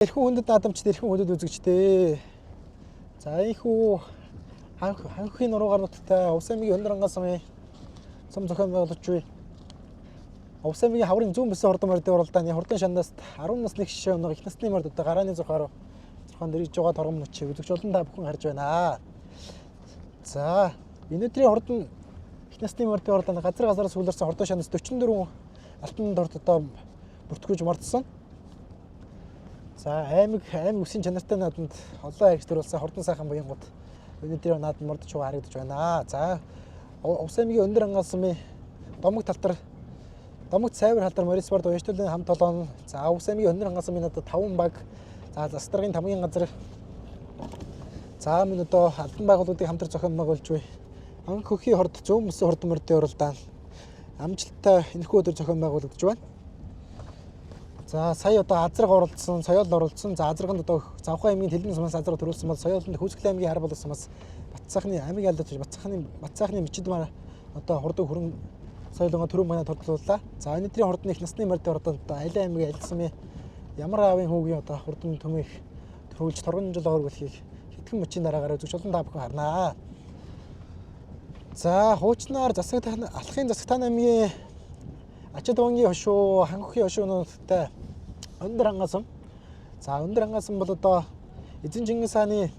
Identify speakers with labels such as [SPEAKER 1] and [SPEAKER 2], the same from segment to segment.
[SPEAKER 1] Эрхэм хүндэт наадамчид, эрхэм хүндэт үзэгчдээ. За ийхүү Ханхын нуруугаар нутагтай Увс аймгийн Өндөр Анган сумын сум зохион байгуулагч бий. Увс аймгийн хаврын зүүн бүсийн хурдан морьдын уралдааны хурдан шандаас 10 насны шишээ өнөг их насны морд одоо гарааны зурхаар зурхаан дэрэж байгаа торгон мөчийг үзэгч олон та бүхэн харж байна. За энэ өдрийн хурдан их насны морьдын уралдаанд газар газараас сүлэрсэн хурдан шандаас 44 алтан дорд одоо бүртгэж мордсон. За аймаг үсийн чанартай наадамд олон аяг төрүүлсэн хурдан сайхан буянгууд өнөөдрийн наадам мордож байгаа харагдаж байна. За Увс аймгийн Өндөр Анган сумын домог талтар домогт сайвар халдар Морисборд уяжтуулын хамт олон. За Увс аймгийн Өндөр Анган сумын одоо 5 баг. За засдаргын тамгийн газар. За минь одоо албан байгууллагуудыг хамтар зохион байгуулж буй. Анх хөхийн хорд зүүн бүсийн хурдан морьдын уралдаан амжилттай энэхүү өдөр зохион байгуулагдаж байна. За сая одоо азраг оролцсон, соёол оролцсон. За азраганд одоо Завхан аймгийн Тэлбэн сумаас азраг төрүүлсэн бол соёолонд Хөөсгөл аймгийн хар болон сумаас Батцаахны аймаг ялдаж Батцаахны мчид маа одоо хурдан хүрэн соёлонгоо төрөн манай турдлууллаа. За энэ өдрийн хурдны их насны морьдын уралдаанд одоо аль аймгийн аль сумын ямар аавын хүүгийн одоо хурдан түмэх төрүүлж торгон жил өргөлхийг хэдхэн мөчийн дараагаар үзэгч олон та бүхэн харнаа. За хуучнаар засаг алхахын засагтан аймгийн Ачид өнгийн хошуу, Хангөхийн хошуунуудтай Өндөр Анган сум. За Өндөр Анган сум бол одоо эзэн Чингис хааны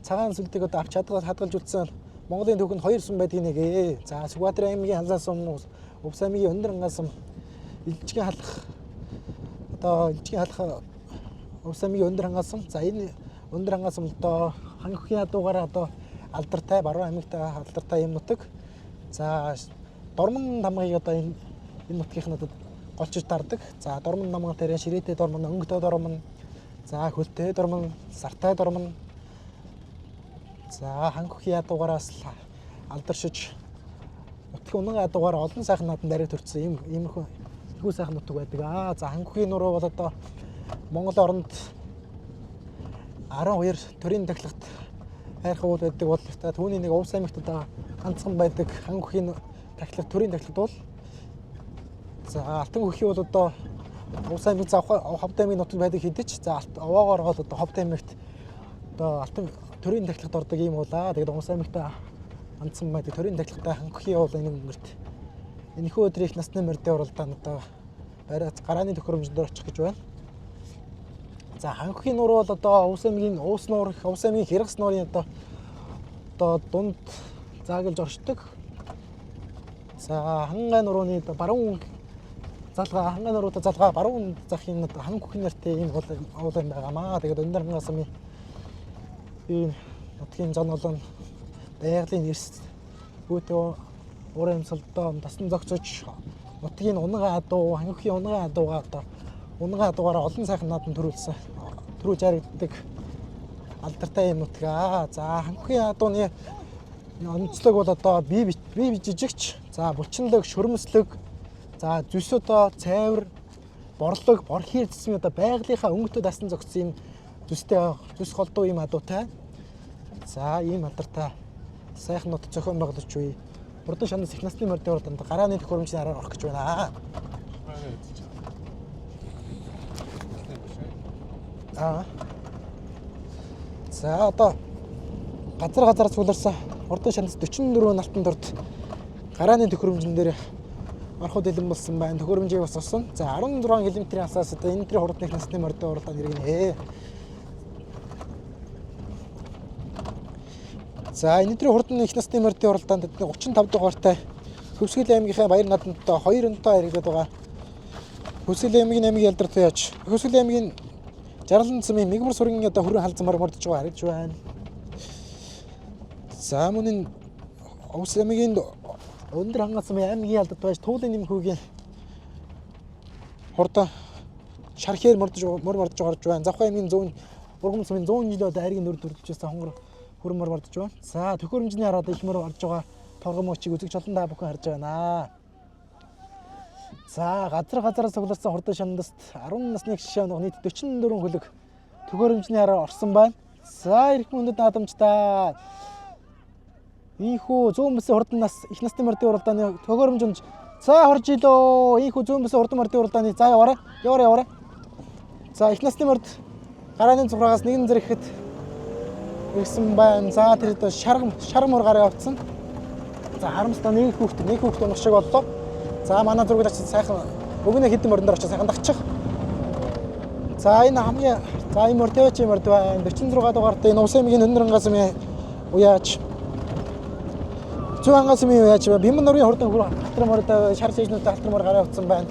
[SPEAKER 1] цагаан сүлдийг одоо авч хадгалж үлдсэн Монголын түүхэнд 2 сум байдгийг нэгэ. За Сүхбаатар аймгийн Халзан сум, Увс аймгийн Өндөр Анган сум, Илжгийн халах одоо Илжгийн халах Увс аймгийн Өндөр Анган сум. За энэ Өндөр Анган сум одоо Хангөхийн ядуугаараа одоо алдартай, Баруун аймагтай алдартай юм нутаг. За Дормон тамгыг одоо энэ нутгийнх нь одоо голчж дардаг. За дормон намган дээр ширээтэй дормон, өнгөтэй дормон, за хөлтэй дормон, сартай дормон. За Хангөхийн ядуугаараас алдаршиж нутгийн унан ядуугаар олон сайхан наадам дариг төрсөн ийм иймэрхүү ихүү сайхан нутаг байдаг. Аа за Хангөхийн нуруу бол одоо Монгол оронд 12 төрийн тахилгат хайрхан уул байдаг бол түүний нэг Увс аймагт одоо ганцхан байдаг Хангөхийн тахилга төрийн тахилгат бол за Алтан хөхий бол одоо Увс аймаг Ховд аймгийн нутагт байдаг хэдий ч за овоогоор бол одоо Ховд аймагт одоо Алтан төрийн тахилгад ордог юм уулаа. Тэгээд Увс аймагт ганцхан байдаг төрийн тахилгатай Хангөхийн уул энэ өнгөрт энэхүү өдрийн их насны морьдын уралдаанд одоо бариац гарааны төхөөрөмжөнд очих гэж байна. За Хангөхийн нуруу бол одоо Увс аймгийн Уус нуур, Увс аймгийн Хэргс нуурын одоо дунд заагалж оршдог. За Хангай нурууны баруун залгаа, Хангай нуруутай залгаа баруун захын Хангөхийн нэртэй ийм уул юм байгаамаа. Тэгээд Өндөр Анган сумын ийм нутгийн зон олон байгалийн эрс бүүтэй уур амьсгалдаа тасан зогцож нутгийн унган адуу, Хангөхийн унган адуугаа одоо унган адуугаараа олон сайхан наадам төрүүлсэн. Төрүүлж харагддаг алдартай юм нутаг аа. За Хангөхийн адууны онцлог бол одоо бие жижигч, за булчинлог, шөрмөслөг, за зүс одоо цайвар, борлог, борхир цэцмийн одоо байгалийнхаа өнгөтэй дасан зогссон юм зүстэй зүс голдуу юм адуутай. За ийм алдартай сайхан нут зохион байгуулж буй. Хурдан шанаас их насны морьдын уралдаанд гарааны төхөөрөмжийн араар орох гэж байна. Аа. За одоо газар газар цугларсан хурдан шанаас 44 алтан дорд гарааны төхөөрөмжөн дээр ороход бэлэн болсон байна. Төхөөрөмжийг бас олсон. За 16 км-ийн асаас одоо энэ төрлийн хурдны их насны морьдын уралдаанд иргэнэ. За энэ төрлийн хурдны их насны морьдын уралдаанд 35 дугаартай Хөвсгөл аймгийнхаа баяр наадамд 2 онтой харагдаад байгаа. Хөвсгөл аймгийн аймгийн ялдарт яаж Хөвсгөл аймгийн Жарлан сумын Мигмар сургийн одоо хүрэн халзамар мордож байгаа харагдж байна. За мөн энэ Увс аймгийн Өндөр Ханган сумын аймгийн ялдарт байж Туулын нэмхүүгийн хурдан шархээр мордож мор мордож гарч байна. Завхан аймгийн зүүн Ургам сумын 100 жил одоо айргийн нүр дүрлж байсан хонгор хүрэн мор мордож байна. За төхөөрөмжний хараад их мор орж байгаа торгон мөчийг үзэгч олон та бүхэн харж байна. За газар газараа цугларсан хурдан шандаст 10 насны шишээ өнөг нийт 44 хөлөг төхөөрөмжний хараа орсон байна. За эрхэм хүндэт наадамчдаа. Ийхүү зүүн бүсийн хурдан нас их насны морьдын уралдааны төхөөрөмжөнд за хорж илөө. Ийхүү зүүн бүсийн хурдан морьдын уралдааны за яваарай. Яваарай яваарай. За их насны морд Гарааны цухрагаас нэгэн зэрэгхэд ирсэн байна. За тэр одоо шарга мөр гараа явцсан. За харамсалтай нэг хүүхэд унах шиг боллоо. За манай зурагч сайхан өгнө хэдэн морин дээр очиж сайхан дагчих. За энэ хамгийн за энэ мөр тавьч мөр байна. 46 дугаартай энэ Увс аймгийн Өндөр хангай сумын уяач Зүүн хангай сумын уяач Бямба нуурын хурдан халтар морь шар цээжнүүдтэй халтар мор гараа явцсан байна.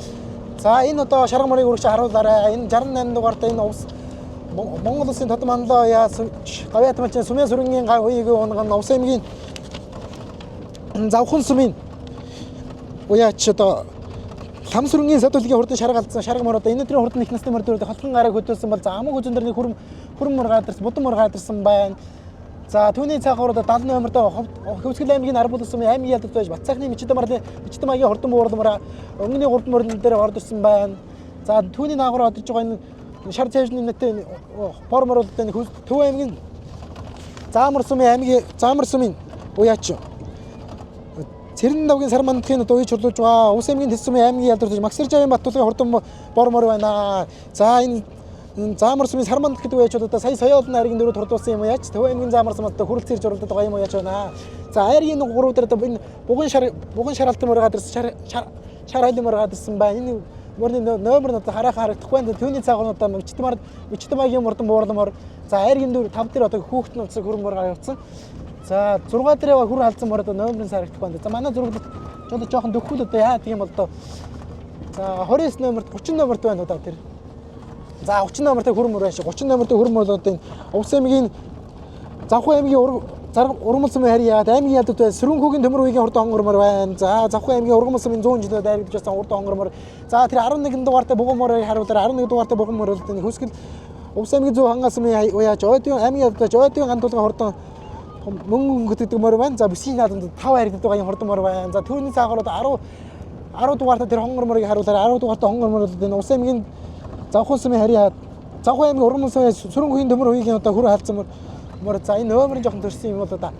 [SPEAKER 1] За энэ одоо шарга морийг үргэлж харуулаарай. Энэ 68 дугаартай энэ Увс Монгол улсын тодон манлай яа гавьяа тамалчин сумын сүрэнгийн гав уяг унган Увс аймгийн Завхан сумын уяач одоо лам сүрэнгийн садуулгийн хурдан шарга алдсан шарга мор одоо энэ өдрийн хурдан их насны мор дээр холхон гараг хөдөлсөн бол за амаг үзэн дээр нэг хүрэн мор гадарсан будан мор гадарсан байна. За түүний цаагаар одоо 70 номертой Хөвсгөл аймгийн Арбал сумын аймгийн ялдад байж Батцаахны Мичидэ марлын Мичидэ маягийн хурдан буурлмаар өмнөний 3 морин дээр орж ирсэн байна. За түүний наагур одож байгаа энэ шар цайвшны нэттэй бор мор бол Төв аймгийн Заамар сумын аймгийн Заамар сумын уяач Цэрэн давгийн сар мандахын одоо уяж хурлуулж байгаа. Увс аймгийн Тэс сумын аймгийн ялдарч Максаржавын Баттулгын хурдан бор мор байна. За энэ Заамар сумын сар мандах гэдэг уяач одоо сая соёолн айргийн дөрөв турлуулсан юм уяач. Төв аймгийн Заамар сум одоо хүрэлцэн ирж уралдаад байгаа юм уяач байна. За айргийн 3 дээр одоо энэ буган шар алтан мөр гадарсан шар шар хайлын мөр гадарсан байна. Энэ мөрний номер нь одоо хараахан харагдахгүй байна. Түүний цаагаар одоо Мичтмагийн мурдан буурлмор. За айргийн 4 5 дээр одоо хүүхэд нь утсаг хүрэн мөр гараа явцсан. За 6 дээр яваа хүр халдсан мөр одоо номер нь харагдахгүй байна. За манай зурагт жоо жоохон дөхвөл одоо яа тийм бол одоо за 29 номерт 30 номерт байна одоо тэр. За 30 номертой хүрэн мөр байна шиг. 30 номертой хүрэн мөр одоо энэ Увс аймгийн Завхан аймгийн Ургамал сумын харьяат аймгийн ялдад бай Сөрөнхүүгийн төмөр үеийн хурдан хонгормор байна. За Завхан аймгийн Ургамал сумын 100 жилүүд дайрагдаж байсан хурдан хонгормор. За тэр 11 дугаартай буган морыг харуулаар 11 дугаартай буган мор бол энэ Хөөсгөл Увс аймгийн Зүүн хангай сумын уяаж Ойдын аймгийн ялдад байж Ойдын гантуулгын хурдан мөнгө өнгөтдөг мор байна. За бүсийн наадамд 5 харагддаг байгаа юм хурдан мор байна. За түүний цаагаар одоо 10 дугаартай тэр хонгор морыг харуулаар 10 дугаартай хонгор мор бол энэ Увс аймгийн Завхан сумын харьяат Завхан аймгийн Ургамал сумын Сөрөнхүүгийн төмөр үеийн одоо хүр халдсан мор. За энэ номерын жоохон төрсөн юм бол одоо.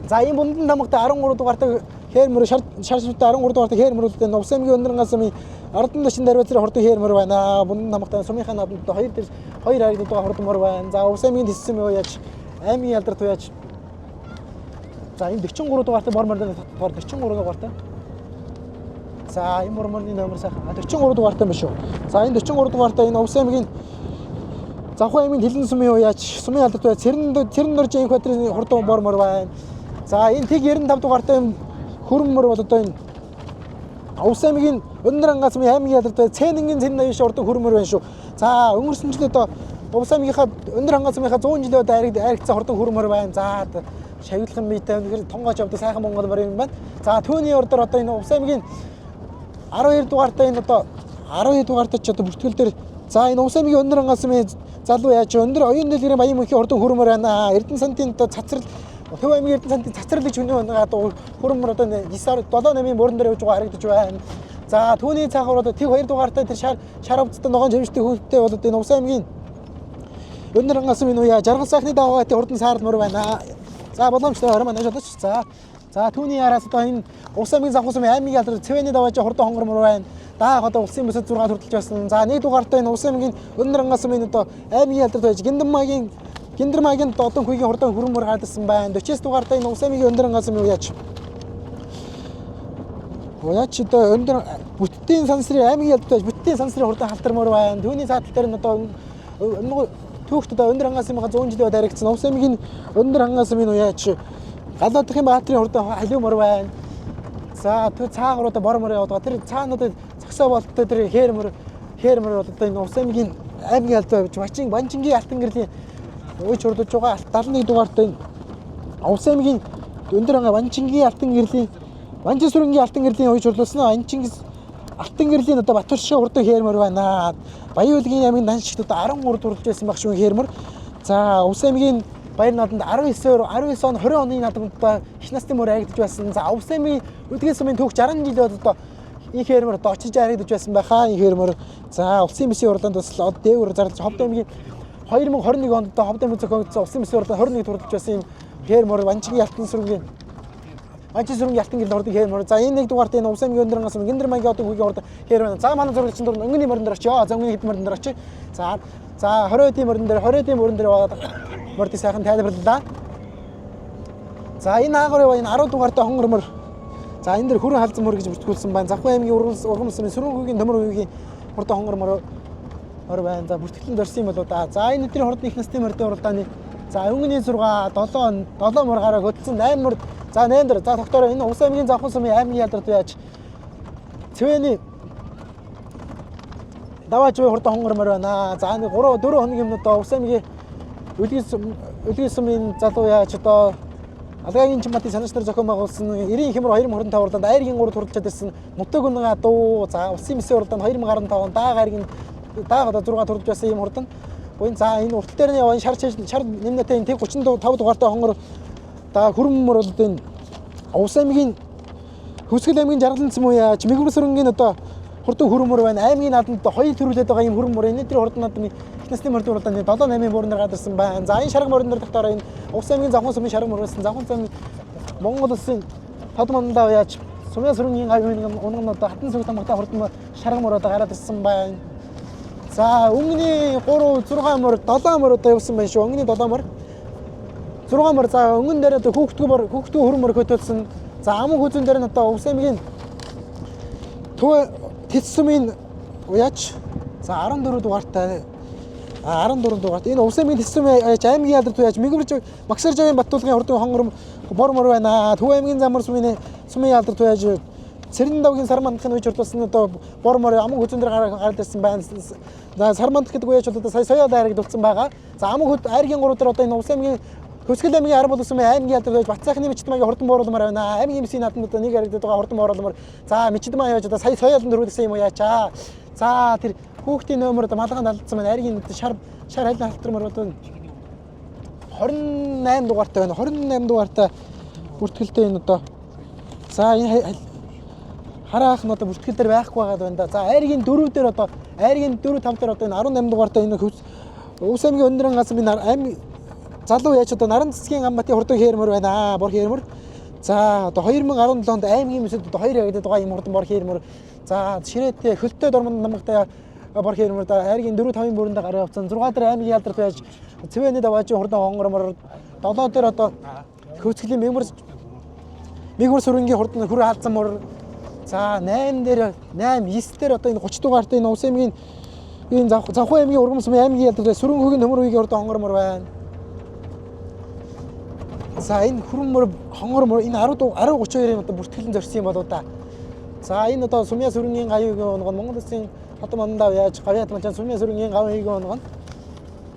[SPEAKER 1] За энэ бундан тамгатай 13 дугаартай хээр мөр шар шар шүтээ 13 дугаартай хээр мөр бол энэ Увс аймгийн Өндөр хангай сумын Ардан дачин дарвазрын хурдан хээр мөр байна. Бундан тамгатай сумынхаа наадамд хоёр дээр хоёр харагддаг байгаа хурдан мөр байна. За Увс аймгийн Тэс сумын уяач аймгийн ялдарт уяач. За энэ 43 дугаартай бор морины дотор 43 дугаартай. За энэ бор морины номер сайхан. 43 дугаартай юм шүү. За энэ 43 дугаартай энэ Увс аймгийн Завхан аймгийн Тэлэн сумын уяач сумын алдарт бай Цэрэн норж инх бадрын хурдан бор мор байна. За энэ тэг 95 дугаартай юм хөрөн мөр бол одоо энэ Увс аймгийн Өндөр хангай сумын аймгийн ялдарт бай Цэнэнгийн Цэн 89 хурдан хөрөн мөр байна шүү. За өнгөрсөн жил одоо Увс аймгийнхаа Өндөр хангай сумынхаа 100 жилийн удаа айрагдсан хурдан хөрөн мөр байна. За шавьдлах биетэй үнэхээр тонгооч явдаг сайхан монгол мөр юм байна. За түүний урдаар одоо энэ Увс аймгийн 12 дугаартай энэ одоо 12 дугаартай ч одоо бүртгэл дээр за энэ Увс аймгийн Өндөр хангай сумын залуу яаж өндөр оюун дэлгэрийн баян мөнхийн хурдан хөрмөр байна. Эрдэнэ сантын одоо цацрал Төв аймгийн Эрдэнэ сантын цацрал гэж хүний өнөө одоо хөрмөр одоо 9 7 8-ын мөрөн дээр явж байгаа харагдаж байна. За түүний цаагаар одоо тэг 2 дугаартай тэр шар шар хувцастай ногоон жимштэй хөлттэй бол одоо энэ Увс аймгийн Өндөр хангай сумын уяа жаргал сайхны даваатай хурдан саарл мөр байна. За боломжтой орой маань ажиллаж. За түүний араас одоо энэ Увс аймгийн Завхан сумын аймгийн ялдар цэвэний давааж хурдан хонгор мөр байна. Даах одоо улсын бүсэд 6 хүртэлж байсан. За нэг дугаартай энэ Увс аймгийн Өндөр хангай сумын одоо аймгийн ялдарт байж Гиндэрмагийн додон хуйгийн хурдан хүрэн мөр хаадсан байна. 49 дугаартай энэ Увс аймгийн Өндөр хангай сумын уяач. Уяач одоо өндөр бүтдийн сансрын аймгийн ялдарт байж бүтдийн сансрын хурдан халтар мөр байна. Түүний цаатал дээр нь одоо түүхт одоо Өндөр хангай сумын 100 жилийн дайрагдсан Увс аймгийн Өндөр хангай сумын уяач Галаадахын Баатрын хурдан халиу мөр байна. За тэр цаагаар одоо бор мөр яваад байгаа. Тэр цаана одоо зөксөө болттой тэр хээр мөр бол одоо энэ Увс аймгийн аймгийн албаа байж Бачин Банчингийн алтан гэрлийн ууч хурдж байгаа 71 дугаартай энэ Увс аймгийн Өндөр хангай Банчингийн алтан гэрлийн Банчин сүрэнгийн алтан гэрлийн ууч хурлуулсан Анчингис алтан гэрлийн одоо Батуршиг хурдан хээр мөр байна. Баян-Улгийн аймгийн Даншигт одоо 13 дурлж байсан баг шүү хээр мөр. За Увс аймгийн Баяр наадамд 19 он 20 оны наадамд одоо их насны мөр харагдаж байсан. За Увс аймгийн Үдгийн сумын түүх 60 жил одоо энэ хээр мөр одоо очиж харагдаж байсан байхаа. Энэ хээр мөр за улсын мэсийн хурлаанд бас дээгүүр зарлаж Ховд аймгийн 2021 онд одоо Ховд аймгийн зохиогдсон улсын мэсийн хурлаанд 21 дурлж байсан юм хээр мөр Банчгийн алтан сүрэнгийн Манчин сүрэнгийн алтан гэрэл хурдан хээр мөр. За энэ 1 дугаартай энэ Увс аймгийн өндөр хангас сумын Гиндэр маягийн одон хүүгийн хурдан хээр байна. За манай зурагчин дуран өнгөний морин дээр очиё. За өнгөний хэдэн морин дээр очие. За за 20-ийн морин дээр 20-ийн морин дээр байгаа мордыг сайхан тайлбарлалаа. За энэ аагарын энэ 10 дугаартай хонгор мор. За энэ дэр хүрэн халзан мөр гэж бүртгүүлсэн байна. Завхан аймгийн ургамал сумын сөрөн хүүгийн төмөр хүүгийн хурдан хонгор мор мор байна. За бүртгэлэн дорсон юм болоо да. За энэ өдрийн хурдан их насны мордын уралдааны за өнгөний 6 7 7 мор гараа хөдөлсөн 8 мор. За 8 дэр. За тогтоороо энэ Увс аймгийн Завхан сумын аймгийн ялдарт яаж Цэвэний даваач буй хурдан хонгор мор байна. За нэг 3 4 хоногийн өмнө одоо Увс аймгийн Үлгэн сумын залуу яаж одоо Алгагийн Чимбатын санаач нар зохион байгуулсан 90 хэмэр 2025 уралдаанд айргийн 3 туралжаад ирсэн Нутаг Үнэн адуу. За улсын мэсийн уралдаанд 2015 он дааг айргийн дааг одоо 6 туралж байсан юм хурдан. Буян за энэ уртал дээр нь яваа шар шар нэмнэтэй энэ 35 дугаартай хонгор да хүрэн мөр бол энэ Увс аймгийн Хөвсгөл аймгийн Жаргалан цэм яаж Мэгвэр сүрэнгийн одоо хурдан хүрэн мөр байна. Аймгийн наадамд одоо хоёр төрүүлээд байгаа юм хүрэн мөр. Энэ тэр хурдан наадмын их насны мордын уралдааны 7 8-ын буурнаар гадарсан байна. За энэ шарга морин дээр тогтоороо энэ Увс аймгийн Завхан сумын шарга мөр байсан. Завхан сумын Монгол улсын тод мандаа яаж Сумын сүрэнгийн гавь унган одоо хатан сүрэг тамгатай хурдан шарга мөр одоо гараад ирсэн байна. За өнгөний 3 6 мөр 7 мөр одоо явсан байна шүү. Өнгөний 7 мөр 6 мөр. За өнгөн дээр одоо хүүхдгүү мөр хүүхдгүү хүрэн мөр хөтөлсөн. За аман хүзүүн дээр нь одоо Увс аймгийн Төв Тэц сумын уяач за 14 дугаартай 14 дугаарт энэ Увс аймгийн Тэц сумын аяач аймгийн алдарт уяач Мэгвэрж Магсаржавын Баттулгын хурдан хонгор бор мор байна. Төв аймгийн замар сумын алдарт уяач Цэрэн давгийн сар мандахын үеч хурлуулсан одоо бор мор аман хүзүүн дээр гараад ирсэн байна. За сар мандах гэдэг үеч бол одоо сая соёо дайрагдуулсан байгаа. За аман хүд айргийн 3 дээр одоо энэ Увс аймгийн Хөвсгөл аймгийн 10 боловсон аймгийн алдар байж Батсайхны Мичдмагийн хурдан бууруулмаар байна. Аймгийн мэсийн наадамд одоо нэг яригдаад байгаа хурдан бууруулмаар. За Мичдмаа яаж одоо сая соёолон дөрвөлсөн юм уу яачаа. За тэр хүүхдийн нөмөр одоо малгай алдсан байна. Айргийн шар шар халин халтар мөр одоо 28 дугаартай байна. 28 дугаартай бүртгэлтэй энэ одоо. За энэ хараах нь одоо бүртгэл дээр байхгүй байгаад байна да. За айргийн 4 дээр одоо айргийн 4 5 дээр одоо энэ 18 дугаартай энэ Өвс аймгийн өндөр ангаас минь аймаг залуу яаж одоо наран цэцгийн Амбатын хурдан хээрмэр байна. Бор хээрмэр. За одоо 2017 онд аймгийн мэсэд одоо хоёр яригдаад байгаа юм хурдан бор хээрмэр. За ширээтэй хөлтэй дормон намгатай бор хээрмэр да айргийн 4 5-ын бүрэндээ гараа явцсан. 6 дээр аймгийн ялдарт байж Цэвэний даваажийн хурдан хонгормор 7 дээр одоо хөвцгөлийн мэгмэр сүрэнгийн хурдан хүрээ хаалцсан мөр. За 8 дээр 8 9 дээр одоо энэ 30 дугаартай энэ Увс аймгийн энэ Завхан аймгийн ургам сумын аймгийн ялдарт сүрэн хөгийн төмөр үеийн хурдан хонгормор байна. За энэ хүрэн мөр хонгор мөр энэ 10 10 32-ын одоо бүртгэлэн зорьсон юм болоо да. За энэ одоо Сумья сүрэнгийн гавьяагийн унган Монгол улсын хатан мандаа яаж гавьяат малчан Сумья сүрэнгийн гавьяагийн унган.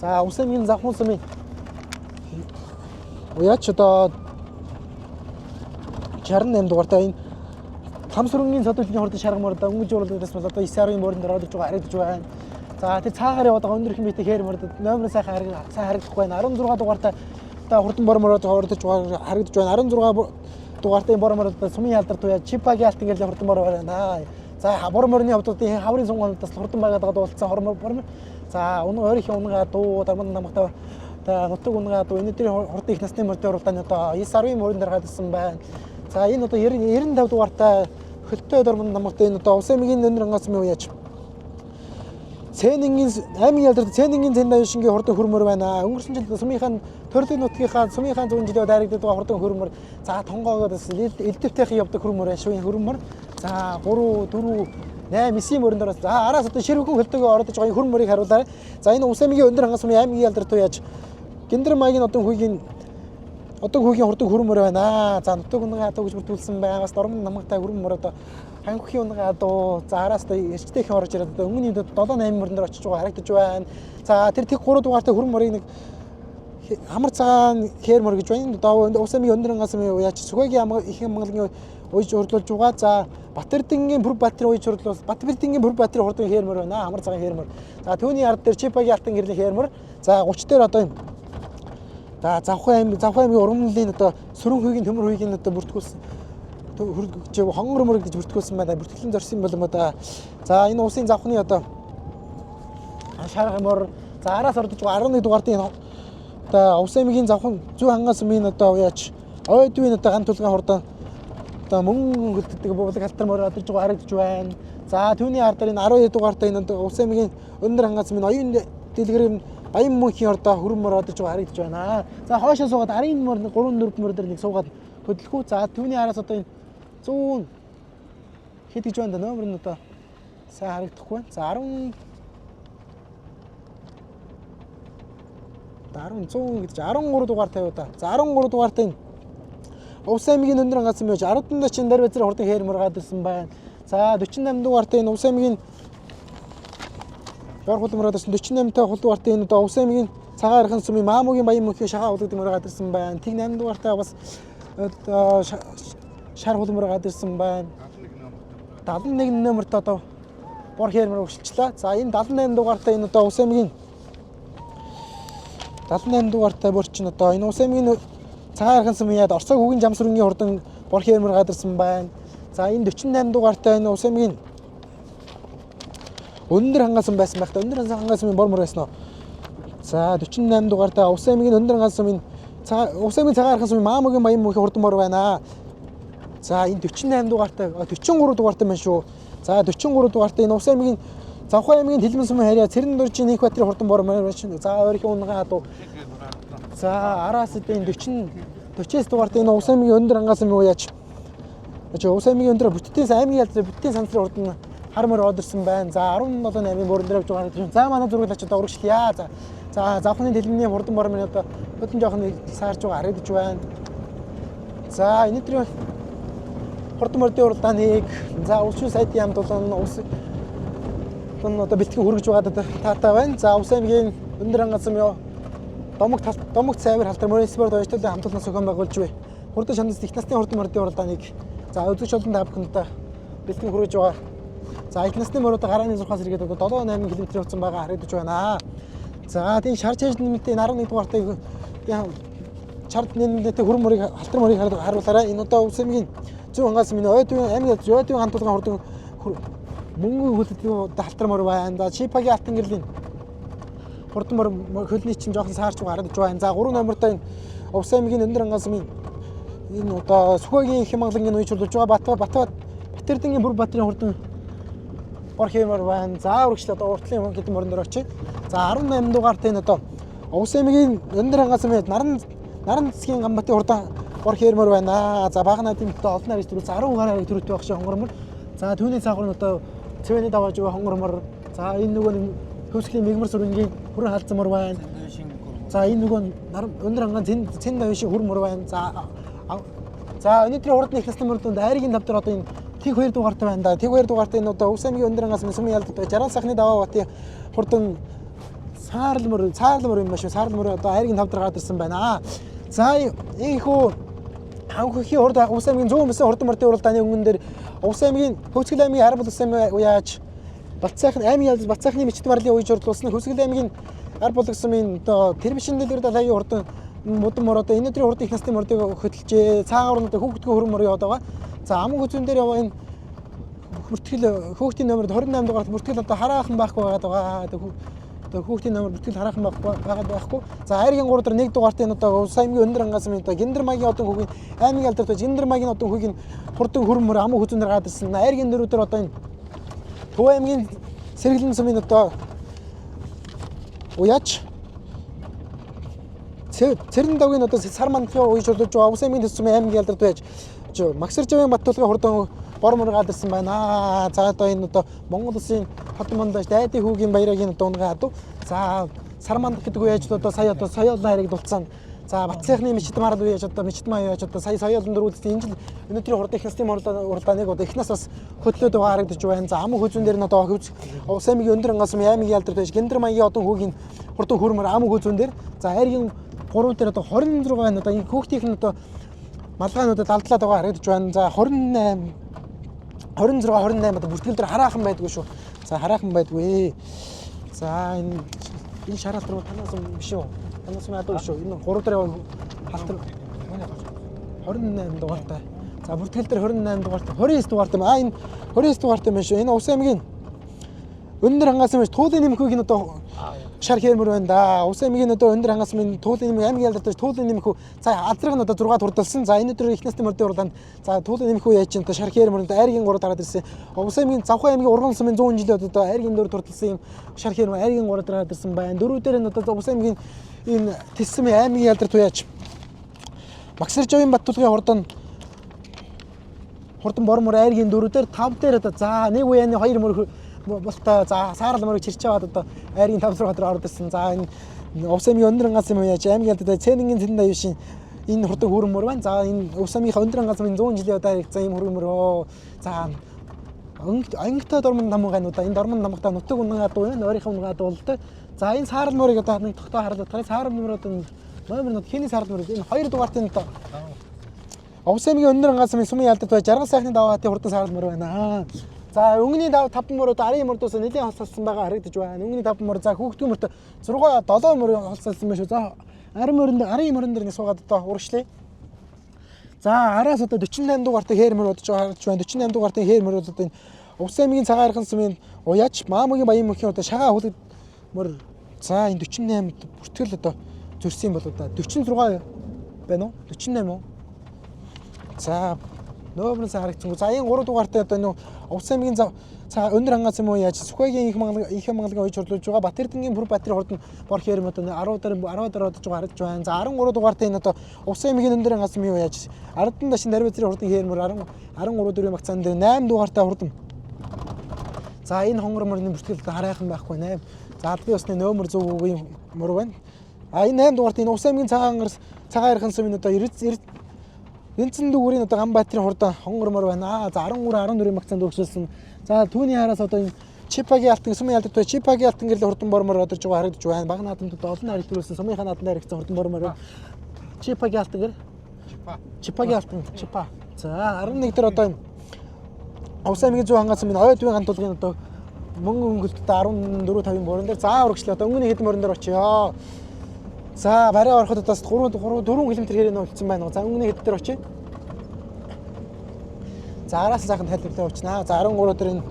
[SPEAKER 1] За Увс аймгийн Завхан сумын уяач одоо 68 дугаартай энэ там сүрэнгийн содулын хурдан шарга мөр одоо өнгөж урлагдсан бол одоо 9-ын мөрөнд ороод иж байгаа харагдаж байна. За тэр цаагаар яваад байгаа өндөр хэмээтэй хээр мөр номер сайхан сайн харагдахгүй байна. 16 дугаартай одоо хурдан бор мөр ордож байгаа харагдаж байна. 16 дугаартай бор мөр одоо сумын ялдар туяа Чипагийн алтан гэрлийн хурдан бор байна. За бор мөрний хувьд одоо хаврын сунгонуудаас хурдан байгаад байгаа дуулцсан хор бор мөр. За өнөө ойрын унгаа дуу дарман намгатай одоо нутаг унгаа дуу энэ өдрийн хурдан их насны мөрдийн уралдааны одоо 9-10-ын мөрөн дээр гарсан байна. За энэ одоо 95 дугаартай хөлтэй дормон намгатай энэ одоо Увс аймгийн өндөр ангаас мөн яаж Цэнэнгийн аймгийн ялдарт Цэнэнгийн Зэндавшингийн хурдан хөрмөр байна. Өнгөрсөн жил сумынхаа төрлөг нутгийнхаа сумынхаа зүүн жилээр дайрагдаад байгаа хурдан хөрмөр. За тонгоогоод бас элдвтэйхэн явдаг хөрмөр байна шүү хөрмөр. За 3 4 8 9-ийн мөрөн дээр за араас одоо ширхэгэн хөлтөөгөө оролдож байгаа хөрмөрийг харуулаарай. За энэ Увс аймгийн өндөр хангас сумын аймгийн ялдарт яаж Гиндэр маягийн одон хүүгийн хурдан хөрмөр байна. За нутаг унгаа адуу гэж бүртгүүлсэн байгаа. Бас дормон намгатай хөрмөр одоо ханхын унгаа адуу. За араас одоо эрчтэйхэн орж ирээд одоо өмнө 7 8 мөрөн дээр очиж байгаа харагдаж байна. За тэр тэг 3 дугаартай хөрмөрийг нэг амар цагаан хээр мөр гэж байна. Одоо Увс аймгийн өндөр хангас сумын уяач Сүхэгийн их амгалангийн уйж хурдлуулж байгаа. За Батэрдэнгийн Бүр Баатарын уйж хурдлуул Батбердэнгийн Бүр Баатарын хурдан хээр мөр байна. Амар цагаан хээр мөр. За түүний ард дээр Чипагийн алтан гэрлийн хээр мөр. За 30 дээр одоо за Завхан аймгийн ургамлын одоо сүрэн хөгийн төмөр хөгийн одоо бүртгүүлсэн хонгор мөр гэж бүртгүүлсэн байна. Бүртгэлийн зорьсон юм болоо да. За энэ улсын завхны одоо шарга мөр. За араас ордож байгаа 11 дугаартын одоо Увс аймгийн завхан зүүн хангас сумын одоо яаж ойдвын одоо ган тулгын хурдан Одоо мөнгө хөлддөг буулаг халтар морь одож байгаа харагдаж байна. За түүний ардаар энэ 12 дугаартай энэ Увс аймгийн Өндөр хангас минь оюун дэлгэрийн Баян мөнхийн ордоо хөрөн мөр одож байгаа харагдаж байна. За хоошоо суугаад 10 мөр 3 4 мөр дээр нэг суугаад хөдлөх үү. За түүний араас одоо энэ 100 хэд гэж байна да номер нь одоо сайн харагдахгүй. За 10 10 100 гэж 13 дугаар тавиу да. За 13 дугаартай энэ Увс аймгийн Өндөр хангас минь 10 чин дээр базар хурдан хээр мөр гадарсан байна. За 48 дугаартай энэ Увс аймгийн Бор хулан мөр гадарсан 48 та хул дугаартай энэ одоо Увс аймгийн Цагаан архан сумын Маамугийн Баян мөнхийн шахаа хулгад мөр гадарсан байна. Тэг 8 дугаартай бас одоо шар хулан мөр гадарсан байна. 71 номерт одоо бор хээр мөр өгшилчлээ. За энэ 78 дугаартай энэ одоо Увс аймгийн 78 дугаартай бор чинь одоо энэ Увс аймгийн Цагаан архан сумын яд Орцог хүүгийн жамсрынгийн хурдан бор хээр мөр гадарсан байна. За энэ 48 дугаартай энэ Увс аймгийн Өндөр хангасан байсан байх та. Өндөр хангасан бор мөр байсан уу? За 48 дугаартай Увс аймгийн Өндөр хангасан минь Увс аймгийн Цагаан архан сумын Маамугийн Баян мөнхийн хурдан бор байна. За энэ 48 дугаартай 43 дугаартай байна шүү. За 43 дугаартай энэ Увс аймгийн Завхан аймгийн Тэлмэн сумын харьяа Цэрэн дуржийн Нэх Батрын хурдан бор байна шүү. За ойрхон унгаан хадуу. За араас энэ 49 дугаартай энэ Увс аймгийн Өндөр хангасан мөн яаж Увс аймгийн Өндөр бүтдийн аймгийн ялц бүтдийн сансрын хурдан хар мөр одорсон байна. За 17 аймгийн мөрөн дээр явж байгаа юм. За манай зураглагч одоо урагшлая. За завхны тэлмний хурдан бор минь одоо хөдөн жоохон саарж байгаа харагдаж байна. За энэ төрлийн хурдан мөрдийн уралдааныг за улсын сайдын яамд болон улс одоо бэлтгэн хүргэж байгаад таатай байна. За Увс аймгийн Өндөр хангасан ёо домогт цайвар халтар мөрийн спорт оёжтолын хамтлалнаас зохион байгуулж бай. Хурдан шамдас их насны хурдан мөрдийн уралдааныг за үзэгч олон та бүхэнд одоо бэлтгэн хүргэж байгаа. За их насны мөр одоо гарааны 6-аас иргээд одоо 7 8 км явцсан байгаа харагдаж байна. За тийм шар чаж нэмэлтээ 11 дугаартай чард нэмэлтээ хөрөн мөрийг халтар мөрийг харуулаарай. Энэ одоо Увс аймгийн Зүүн хангаас минь ойдын аймгийн ойдын хамтлагын хурдан мөнгө хөлддөг халтар мөр байна. За Чипагийн алтан гэрлийн хурдан мөр хөлний чинь жоохон саарч байгаа харагдаж байна. За 3 номертой энэ Увс аймгийн Өндөр хангаас минь энэ одоо Сүхбагийн Хямгалангийн үе чиглүүлж байгаа Бат Батэрдэнгийн бүр Батрын хурдан бор хэмээр байна. За үргэлжлээ одоо уртлын хэдэн мөрөн дээр очие. За 18 дугаартай энэ одоо Увс аймгийн Өндөр хангаас минь наран засгийн Ганбатын хурдан бор хэмээр байна. За бага наадын одоо олон нарыг төрүүлсэн 10 гаруй нарыг төрүүлдэг байх шиг хонгормор. За түүний цаагуур нь одоо цэвэний давааж байгаа хонгормор. За энэ нөгөө нэг хөвсгөлийн мигмар сүрэнгийн хүрэн халдсан мөр байна. За энэ нөгөө Өндөр ханган цэн давын шиг хүрэн мөр байна. За өнөөдрийн хурдны их насны мөрдөнд айргийн тав дээр одоо энэ Тэг 2 дугаартай байна да. Тэг 2 дугаартай энэ одоо Увс аймгийн Өндөр хангаас сумын ялддаг 60 сахны даваа батын хурдан саарл мөр юм ба шүү. Саарл мөр одоо айргийн тав дээр гараад ирсэн байна. За ийхүү ханххийн хурд Увс аймгийн 109 хурдан мөрдийн уралдааны өнгөн дээр Увс аймгийн Хөвсгөл аймгийн Арбал ус аймгийн уяаж Батцайхан аймгийн ялж Батцайхны мечт марлын үе журдлуулсан Хөвсгөл аймгийн Ар булгсан минь одоо Тэрбишин дэлгэр далайгийн хурдан мудан мөр одоо энэ өдрийн хурдан их насны мөрдийг хөдөлжээ. Цаагаар нь одоо хүүхдгөө хөрөн мөр яваад байгаа. За аман хүзүүн дээр яваа энэ бүртгэл хөөхтийн номер 28 дугаарт бүртгэл одоо хараахан байхгүй байгаад байгаа. Одоо хүүхдийн номер бүртгэл хараахан байгаад байхгүй. За айргийн 3 дээр 1 дугаарт энэ одоо Увс аймгийн Өндөр хангаас минь одоо Гиндэр маягийн одон хүүгийн аймгийн алдарт байж Гиндэр маягийн одон хүүгийн хурдан хөрөн мөр аман хүзүүн дээр гараад ирсэн. Айргийн 4 дээр одоо энэ Төв аймгийн Сэргэлэн сумын одоо уяач Цэрэн давгийн одоо сар мандлын үе журлаж байгаа Увс аймгийн төс сумын аймгийн алдарт байж Магсаржавын Баттулгын хурдан бор мөр гараад ирсэн байна. За одоо энэ одоо Монгол улсын хотон мандаж дайдын хүүгийн баярагийн одоо унгаан адуу. За сар мандах гэдэг үе яаж одоо сая одоо соёолон харагдулсан. За Батцайхны мечт марал үе яаж одоо мечт маа яаж одоо сая соёолон дөрүүлсэн. Энэ жил өнөөдрийн хурдан их насны уралдааныг одоо их нас бас хөдлөөд байгаа харагдаж байна. За аман хүзүүн дээр нь одоо хөвс Увс аймгийн Өндөр хангас аймгийн ялдарт байж Гиндэр маягийн одон хүүгийн хурдан хөрмөр аман хүзүүн дээр за айргийн 3 дээр одоо 26 байна. Одоо энэ хүүхдийнх нь одоо малгайнуудад алдлаад байгаа харагдаж байна. За 28 26 28 одоо бүртгэл дээр хараахан байдгүй шүү. За хараахан байдгүй. За энэ шар халтар танаас биш үү? Танаас ядуу биш үү? Энэ 3 дээр халтар 28 дугаартай. За бүртгэл дээр 28 дугаартай 29 дугаартай. А энэ 29 дугаартай юм шүү. Энэ Увс аймгийн Өндөр хангаас юм биш. Туулын нэмхүүг нь одоо Шар хээрмөр байна да. Увс аймгийн одоо өндөр хангас минь Туулын нэмэх аймгийн ялдарч Туулын нэмэх за азраг нь одоо 6 турдалсан. За энэ өдөр их насны мөрдийн уралдаанд за Туулын нэмэх яаж чинь одоо шар хээрмөр айргийн 3 дараад ирсэн. Увс аймгийн Завхан аймгийн Урган сумын 100 жилийн одоо айргийн 4 турдалсан юм шар хээрмөр айргийн 3 дараад ирсэн байна. Дөрөв дээр нь одоо Увс аймгийн энэ Тэсмийн аймгийн ялдар туяач Багсаржавын Баттулгын хурдан бор мөр айргийн 4 дээр 5 дээр одоо за нэг уяаны 2 мөр болтой за саарал мөрөг чирч аваад одоо айргийн 5 6 дээр ороод ирсэн. За энэ Увс аймгийн өндөр ангаас юм яаж аймгийн ялдаа Цэнэнгийн зэндэ аюушин энэ хурдан хүрэн мөр байна. За энэ Увс аймгийнхаа өндөр ангаас минь 100 жилийн удаа харагдсан ийм хүрэн мөрөө. За өнгөтэй дормон намгануудаа энэ дормон намгатаа нутаг унан адуу байна. Ойрынхаа унан адуу болтой. За энэ саарал мөрийг одоо нэг тогтоо харлаад гараа. Саарал мөр одоо номер нот хиний саарал мөр энэ 2 дугаартын одоо Увс аймгийн өндөр ангаас минь сумын ялдад бай жаргал сайхны даваатын хурдан саарал мөр байна. За өнгөний дав 5 мөр одоо арын мөрдөөс нэлээд холсолсон байгаа харагдаж байна. Өнгөний 5 мөр за хүүхдийн мөртөө 6 7 мөр холсолсон байх шүү. За арын мөрөн дээр арын мөрөн дээр нэг суугаад одоо урагшлаа. За араас одоо 48 дугаартай хээр мөр удаж харагдаж байна. 48 дугаартай хээр мөр одоо энэ Увс аймгийн цагаан архан сумын уяач Маамагийн Баян мөнхийн одоо шагаа хүлэг мөр за энэ 48 бүртгэл одоо зөрсөн болоо да. 46 байна уу? 48 уу? За нөмөр сайн харагдсангүй. За энэ 3 дугаартай одоо нөө Увс аймгийн өндөр хангаас юм уу яаж Сүхбайгийн их мангалаг их мангалагын уяж хурлуулж байгаа Бат Эрдэнгийн Бүр Батрын хурдан бор хээр юм одоо 10 дээр 10 дээр одож байгаа харагдаж байна. За 13 дугаартай энэ одоо Увс аймгийн өндөр хангаас юм уу яаж Ардан дашин Дарвазрын хурдан хээр мөр 10 13 дөрвийн багцаан дээр 8 дугаартай хурдан. За энэ хонгор мөрний бүртгэл харайхан байхгүй 8. За албан ёсны нөмөр 100-ийн мөр байна. А энэ 8 дугаартай энэ Увс аймгийн цагаан ангарс цагаан архан сумын одоо 90 Энцэн дүүрийн одоо Ганбаатарын хурдан хонгор мөр байна. За 13 14-ийн магцаанд өгсөлсөн. За түүний хараас одоо энэ Чипагийн алтан сумын ялдад бай. Чипагийн алтан гэрэл хурдан бор мөр одорж байгаа харагдаж байна. Баг наадамд одоо олон хариг төрүүлсэн сумынхаа наадамд харагдсан хурдан бор мөр. Чипагийн алтан гэр.
[SPEAKER 2] Чипа.
[SPEAKER 1] Чипагийн алтан Чипа. За 11 дээр одоо энэ Увс аймгийн зүүн хангаас минь ой двийн гантулгын одоо мөнгө өнгөлтөд 14 50-ын борон дээр за урагшлаа. Одоо өнгөний хэдэн морин дээр очиё. За барай ороход одоо 3 3 4 км хэрэг үлдсэн байна. За өнгөний хэд дээр очие. За араас сайхан тайлбарлаа явуулчихнаа. За 13 дээр энэ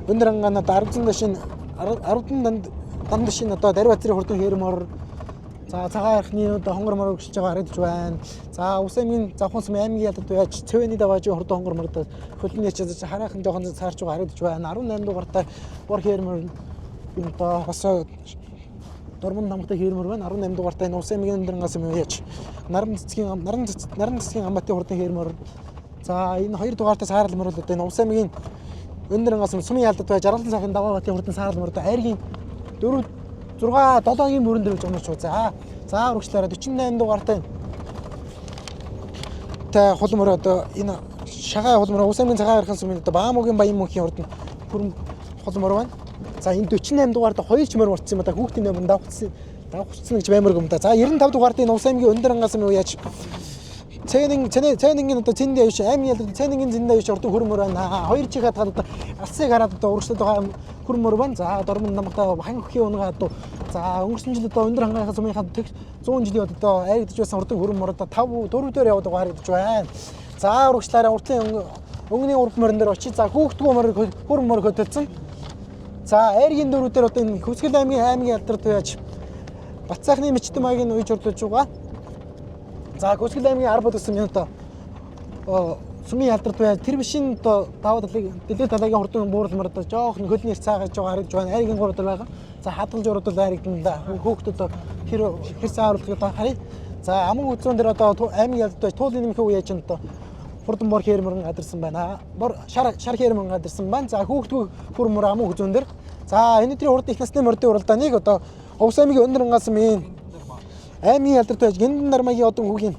[SPEAKER 1] өндөр ангаанаа 10 дашин 10 данд дашин одоо Дарь Бадрын хурдан хэрмор за цагаан архины одоо хонгор мор өгшөж байгаа харагдаж байна. За Увс аймгийн Завхан сум аймгийн ялдад байж Цэвэний даваажийн хурдан хонгор мор одоо хөлний чиж хараахан жоохон цаарч байгаа харагдаж байна. 18 дугаартай бор хэрмор юм одоо бас дурман намгатай хэрмөр байна. 18 дугаартай энэ Увс аймгийн өндөр ангаас юм яаж наран цэцгийн наран наран цэцгийн Амбатын хурдан хэрмөр. За энэ 2 дугаартай саарал мөр бол одоо энэ Увс аймгийн өндөр ангаас сумын ялдад бай жаргалан сайхан даваабатын хурдан саарал мөр одоо айргийн 4 6 7-гийн мөрөн дээр жоморч уу. За за үргэлжлээрээ 48 дугаартай та хул мөр одоо энэ шагаа хул мөр Увс аймгийн цагаан архан сумын одоо Баамуугийн Баян мөнхийн хурдан хүрэн хул мөр байна. За энэ 48 дугаард хоёр ч мөр мурцсан юм да хүүхдийн номер давхцсан давхцсан гэж баймар юм да. За 95 дугаард энэ Увс аймгийн өндөр ангаас юм яаж Цэнэн цэнэнгийн одоо зэндээ аюуш аймгийн ялд цэнэнгийн зэндээ аюуш ордон хөрмөр байна. Хоёр чих хатгаад одоо алсыг хараад одоо урагшлаад байгаа хөрмөр байна. За дормон намгатаа хан хөхийн унгаа одоо за өнгөрсөн жил одоо өндөр хангийнхаа сумынхаа 100 жилийн одоо айрагдж байсан ордон хөрмөр одоо 5 4 дээр яваад байгаа харагдаж байна. За урагшлаараа уртлын өнгөний урд морин дээр очиж за хүүхдгүү мөр хөрмөр хөтөлсөн. За айргийн дөрүүдээр одоо энэ Хүсгэл аймгийн аймгийн алдарт яаж Бат сайхны мечтэн маягийн уяж урдуулж байгаа. За Хүсгэл аймгийн 10 бод гэсэн минут сумын ялдарт бай. Тэр бишин одоо даваа талыг дэлгэр талаагийн хурдан буурлмар одоо жоохон хөлний цаагаж байгаа харагдаж байна. Айргийн 3 дээр байгаа. За хадгалж урдвал айрагдана да. Хөөхдөд хэр хэр цааруулах одоо харъя. За аман үзүүн дээр одоо аймгийн ялдарт бай. Туулын нэмэх үе яаж одоо хурдан бор хээрмөрөн гадарсан байна. Бор шар шар хээрмөрөн гадарсан байна. За хүүхдгүү хөрмөр аман хүзүүн дээр. За энэ өдрийн урд их насны мордын уралдааныг одоо Увс аймгийн өндөр ангаас минь аймгийн ялдарт байж Гэнтэн нармагийн одон хүүгийн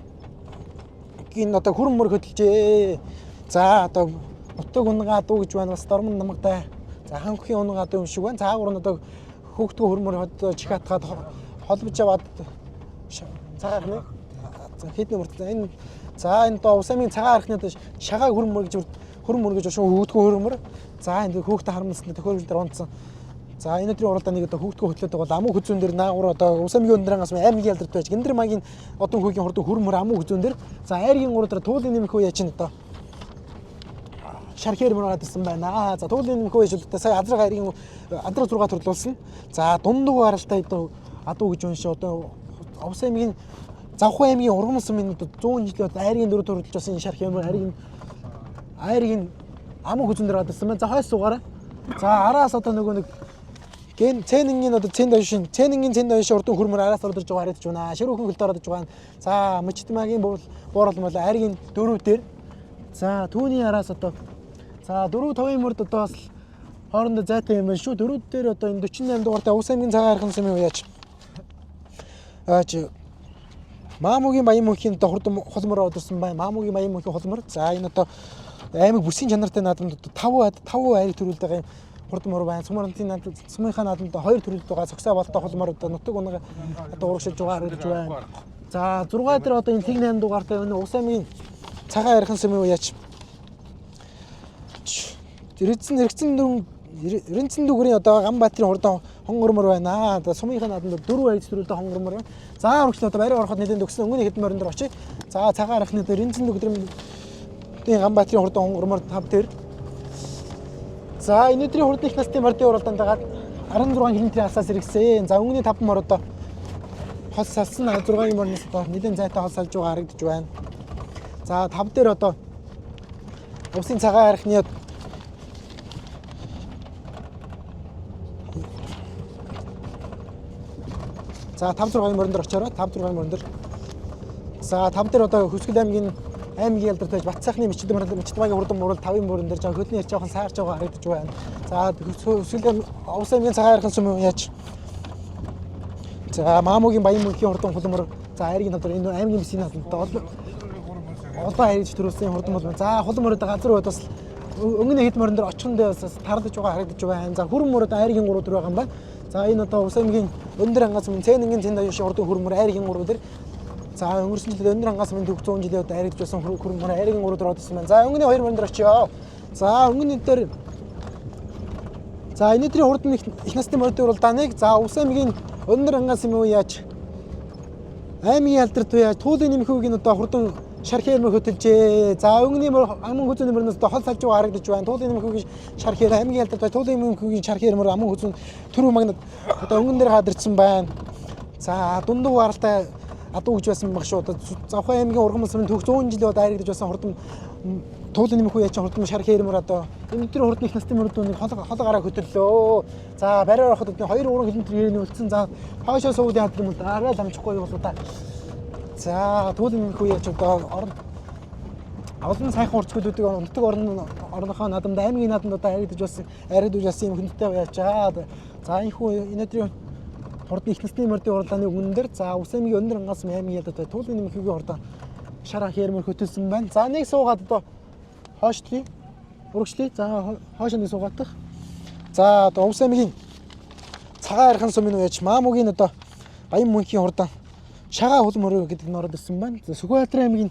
[SPEAKER 1] гин одоо хүрэн мөр хөдөлжээ. За одоо утаг унгаа дуу гэж байна бас дормон намгатай. За ханхын унгаа дуу юм шиг байна. Цаагуур нь одоо хүүхдгүү хөрмөр одоо чих хатгаад холбож аваад цагаан архины за хэдний мөртлөө энэ за энэ одоо Увс аймгийн цагаан архины одоо шагаа хүрэн мөр гэж хүрэн мөр гэж шууд хүүхдгүү хүрэн мөр. За энэ хүүхдээ харамссан төхөөрөмж дээр унтсан. За энэ өдрийн уралдааныг одоо хүүхдгүү хөтлөөд байгаа бол амуу хүзүүн дээр наагур одоо Увс аймгийн өндөрангаас аймгийн ялдарт байж Гиндэр маягийн одон хүүгийн хурдан хөрмөр амуу хүзүүн дээр за айргийн гурав дээр туулын нэмэх үе яаж ин одоо шархээр мөр гараад ирсэн байна. За туулийн нэмхүү ижил сая азраг айргийн азраг 6 төрлүүлсэн. За дундуу гаралтай одоо адуу гэж уншаа одоо Увс аймгийн Завхан аймгийн Ургамал сумын 100 жилийн айргийн 4 төрлөж байсан шарх юм айргийн аман хүзэн дээр гараад ирсэн байна. За хойс суугаарай. За араас одоо нөгөө нэг ген цэнэнгийн одоо цэнд ойшин цэнэнгийн цэнд ойшин урдан хөрмөр араас орж байгаа харагдаж байна. Ширүүхэн хөлд орж байгаа. За мчтмагийн буурал мол айргийн 4 дээр. За түүний араас одоо за 4 5-ын мөрд одоо бас хоорондоо зайтай юм байна шүү. 4 дээр одоо энэ 48 дугаартай Увс аймгийн цагаан хайрхан сумын уяач. Аач Маамугийн Баян мөнхийн одоо хурдан хулмар одорсон байна. Маамугийн Баян мөнхийн хулмар. За энэ одоо аймаг бүсийн чанартай наадамд одоо 5 айрыг төрүүлдэг байгаа юм хурдан мөр байна. Сумын наадам сумынхаа наадамд 2 төрөлд байгаа. Цогцоо болтой хулмар одоо нутаг унага одоо урагшилж байгаа харагдаж байна. За 6 дээр одоо энэ тэг 8 дугаартай энэ Увс аймгийн цагаан хайрхан сумын уяач. Рэнцэн дүгрийн одоо Ганбаатарын хурдан хонгормор байна. Одоо сумынхаа наадамд 4 айрыг төрүүлдэг хонгормор байна. За үргэлжлээ одоо барай ороход нэлээд төгсөн өнгөний хэдэн морин дээр очие. За цагаан архины дээр Рэнцэн дүгрийн Ганбаатарын хурдан хонгормор 5 дээр. За энэ өдрийн хурдан их насны мордын уралдаанд 16 км-ийн алсаас иргэсэн. За өнгөний 5 мор одоо хол салсан 6-гийн морноос одоо нэлээд зайтай хол салж байгаа харагдаж байна. За 5 дээр одоо Увсын цагаан архины За 5 6-ын морин дээр очоорой. 5 6-ын морин дээр. За 5 дээр одоо Хөсгөл аймгийн алдарт байж Батсайхны Мичдмагийн хурдан мурал 5-ын морин дээр жаа хөлний ярьж жоохон саарч байгаа харагдаж байна. За Хөсгөл аймаг Увс аймгийн цагаан хайрхан сум яаж. За Маамугийн Баян мөнхийн хурдан хулмар за айргийн тавдар энэ аймгийн бүсийн наадамд олон айрж төрүүлсэн хурдан мул. За хулан мөрөд газар үед бас өнгөний хэд морин дээр очихон дээр бас тарлаж байгаа харагдаж байна. За хүрэн мөрөд айргийн 3 дээр байгаа юм байна. За энэ одоо Увс аймгийн өндөр ангаас минь цэнэнгийн цэнд аюул хурдан хүрэн мөр айргийн 3 дээр. За өнгөрсөн жилд өндөр ангаас минь төгс 100 жилийн удаа айрагдж байсан хүрэн мөр айргийн 3 дээр одсон байна. За өнгөний 2 морин дээр очиё. За өнгөний дээр за энэ өдрийн хурдан их насны мордын уралдааныг за Увс аймгийн өндөр ангаас минь яаж аймгийн алдарт яаж туулын нэмхүүгийн одоо хурдан шархээр мөр хөтөлжээ. За өнгөний мөр аман хүзүүний мөрнөөс одоо хол салж байгаа харагдаж байна. Туулын нэмхүүгийн шархээр аймгийн алдарт бай туулын нэмхүүгийн шархээр мөр аман хүзүүн түрүү магнат одоо өнгөн дээр хадэрсэн байна. За дундуу гаралтай адуу гэж байсан баг шүү. Одоо Завхан аймгийн Ургамал сумын төгс 100 жилийн удаа айрагдаж байсан хурдан туулын нэмхүү яаж хурдан шархээр мөр одоо энэ өдрийн хурдан их насны мөрдүүнийг хол гараа хөтөллөө. За бариар ороход 2 3 км гэрээний үлдсэн. За хоошоо суугдын хад юм бол арай л амжихгүй болоо та. За туулын нэмхүү яаж одоо орон олон сайхан урцгуулуудыг нутаг орныхоо наадамд аймгийн наадамд одоо айрагдаж байсан юм хүндтэй байчаа. За энэхүү энэ өдрийн хурдан их насны мордын уралдааны өмнө дээр за Увс аймгийн өндөр ангаас аймгийн ялдаа туулын нэмхүүгийн хурдан шар ах ярмөр хөтөлсөн байна. За нэг суугаад одоо хойшлие. Урагшлие. За хойш нэг суугаадах. За одоо Увс аймгийн цагаан хайрхан сумын үеч Маамугийн одоо Баян мөнхийн хурдан шагаа хул мөрөө гэдэг нь ороод ирсэн байна. За Сүхбаатар аймгийн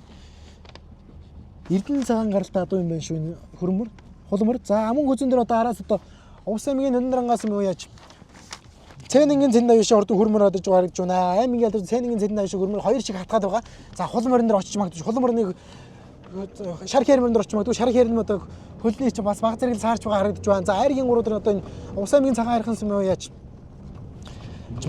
[SPEAKER 1] Эрдэнэ цагаан гаралтай адуу юм байна шүү энэ хөрмөр. Хулмөр. За аман хүзэн дээр одоо араас одоо Увс аймгийн өндөр ангаас юм яаж Цэнэнгийн цэнд аюул хурдан хөрмөр одож байгаа харагдаж байна. Аймгийн ялдар цэнэнгийн цэнд аюул хөрмөр хоёр шиг хатгаад байгаа. За хул морин дээр очиж магадгүй хул морины шар хэр морин дээр очиж магадгүй шар хэр нь одоо хөлний чинь бас баг зэрэг саарч байгаа харагдаж байна. За айргийн 3 дээр одоо энэ Увс аймгийн цагаан хайрхан сум яаж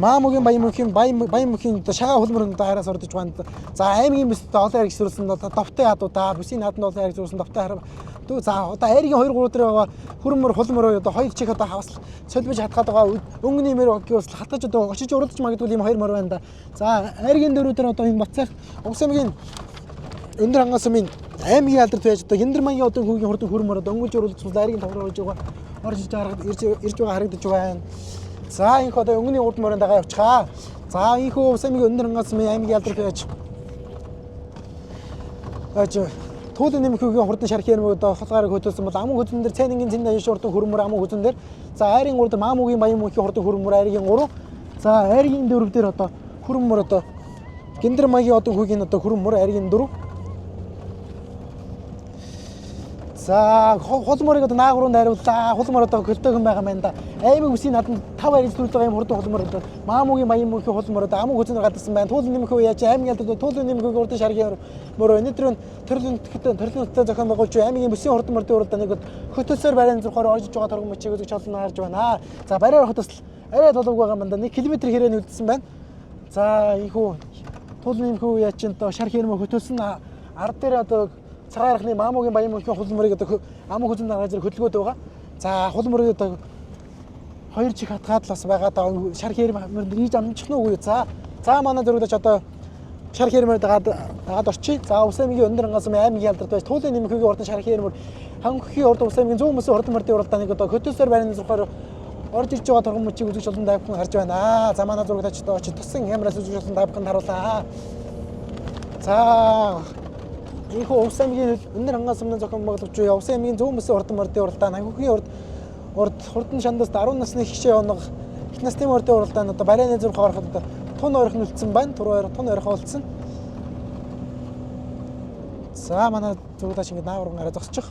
[SPEAKER 1] Маамугийн Баян мөнхийн Баян мөнхийн одоо шагаа хулмөр одоо араас ордож байна. За аймгийн бүс одоо олон хайрг сүрсэн довтой хадуудаа бүсийн нааданд олон хайрг сүрсэн довтой харав. За одоо айргийн 2 3 дээр байгаа хөрмөр хулмөр одоо хоёр чих одоо хавас солбиж хатгаад байгаа өнгөний мөр бас хатгаж одоо очиж уралдаж магадгүй юм хоёр мөр байна да. За айргийн 4 дээр одоо энэ Батцайх Увс аймгийн өндөр хангаас сумын аймгийн алдарт байж одоо Хиндэрмангийн одоо хүүгийн хурдан хөрмөр одоо өнгөж уралдаж айргийн тавраа орж байгаа орж ирж байгаа харагдаж байна. За инх одоо өнгөний урд морин дагаа явчихаа. За инхүү Увс аймгийн өндөр хангаас сумын аймгийн алдарт байж туулын нэмхүүгийн хурдан шархи ярмаг одоо холгаарыг хөтөлсөн бол аман хүзэн дээр цайнангийн цэнд аяш хурдан хөрмөр аман хүзэн дээр за айрын 3 дээр Маамугийн Баян мөнхийн хурдан хөрмөр айргийн 3 за айргийн 4 дээр одоо хөрмөр одоо гиндэр маягийн одоо хүүгийн одоо хөрмөр айргийн 4. За хулморыг одоо наагуруу найрууллаа. Хулмор одоо хөлдөөхөн байгаа юм да. Аймаг үсгийн нааданд 5 арилж төрүүлж байгаа юм хурдан хулмор одоо Маамуугийн Баян мөнхийн хулмор одоо аман хөзөнөр гадарсан байна. Туулын нэмэх үе яаж аймгийн алдар туулын нэмэх үеийн урдан шаргийн мөрөө өнөөдөр төрлийн нутгийн зохион байгуулж аймгийн бүсийн хурдан мөрдийн уралдааныг хөтөлсөөр барайн зүрхээр орж иж байгаа торгон мөчийг үзэж олон харж байна. За бариар ороход бас арай толгойг байгаа юм да. 1 км хэрэг үлдсэн байна. За ийхүү туулын нэмэх үе яаж чинь одоо шар хэрмө хөтөлсөн ард дээр одоо цагаан архны Маамуугийн Баян мөнхийн хул мөрийг одоо аман хөзөн даргаа зэрэг хөдөлгөөд байгаа. За хул мөрийг одоо хоёр чих хатгаад л бас байгаа даа шар хэрмөр ийж амжих нь үгүй. За манай зөрөгдөж одоо шар хэрмөр дагаад орчие. За Увс аймгийн өндөр ангаас аймгийн алдарт байж туулын нэмэхүүгийн урдан шар хэрмөр ханххийн урд Увс аймгийн зүүн бүсийн хурдан мөрдийн уралдааныг одоо хөтөлсөөр байрны зүрхээр орж ирж байгаа торгон мөчийг үзэж олон та бүхэн харж байна. За манай зурагтаач одоо очиж тусан камераас үзэж олон та бүхэнд харуулаа. За ийхүү Увс аймгийн өндөр хангаас өмнө зохион байгуулагч Увс аймгийн зүүн бүсийн хурдан мөрдийн уралдаан ханхүхийн урд хурдан шандас 10 насны хишээ оног их насны мөрдийн уралдаан одоо барайны зүрх ороход одоо тун ойрхон үлдсэн байна. Тур ойр тун ойрхон үлдсэн. За манай зурагтаач ингэ наагурган арай зогсчих.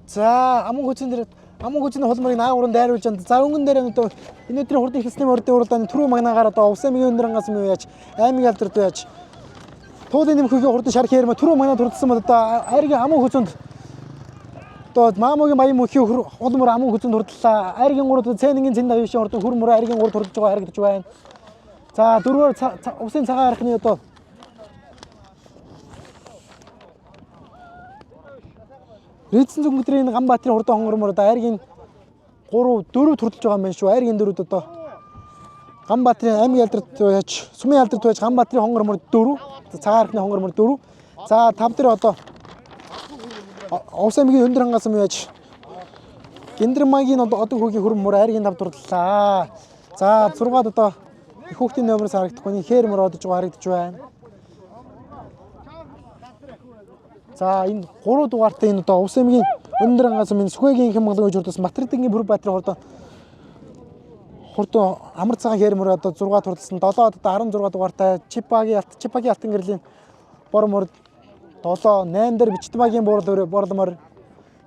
[SPEAKER 1] За аман хүчин дээр аман хүчний хулмарыг наагурын дайруулж анд. За өнгөн дээр одоо энэ өдрийн хурдан ихлэсний мөрдийн уралдааны түрүү магнаагаар одоо Увс аймгийн өндөр ангаас юм яаж аймгийн алдарт яаж туулын нэмхүүгийн хурдан шар хэрмэ түрүү магнаа турдсан бол одоо айргийн аман хүчинд одоо Маамуугийн Баян мөнхийн хулмар аман хүчинд хурдлаа. Айргийн 3 цэнэнгийн зэн 59 хурдан хүр мөр айргийн 3 турдж байгаа харагдаж байна. За дөрвөөр Увсын цагаан архины одоо Ридсэн зүгмэтрийн Ганбаатарын хурдан хонгор мөр одоо айргийн 3 4 турдж байгаа юм байна шүү. Айргийн 4-д одоо Ганбаатарын аймгийн алдарт яаж сумын алдарт байж Ганбаатарын хонгор мөр 4, цагаан архины хонгор мөр 4. За 5 дээр одоо Увс аймгийн өндөр хангаас юм яаж Гиндрмагийн одоо хүүгийн хөрөн мөр айргийн 5 турдлаа. За 6-ад одоо их хүүхдийн номероос харагдахгүй хээр мөр одож байгаа харагдаж байна. За энэ 3 дугаартай энэ одоо Увс аймгийн өндөр ангаас минь Сүхэгийн инхэн маглан гэж хурдсан Батэрдэнгийн Бүрбаатарын хурдан амар цагаан хээр мөр одоо 6 турдсан 7 одоо 16 дугаартай Чипагийн алтан гэрлийн бор мөр 7 8 дээр Бичтмагийн буурал мөр.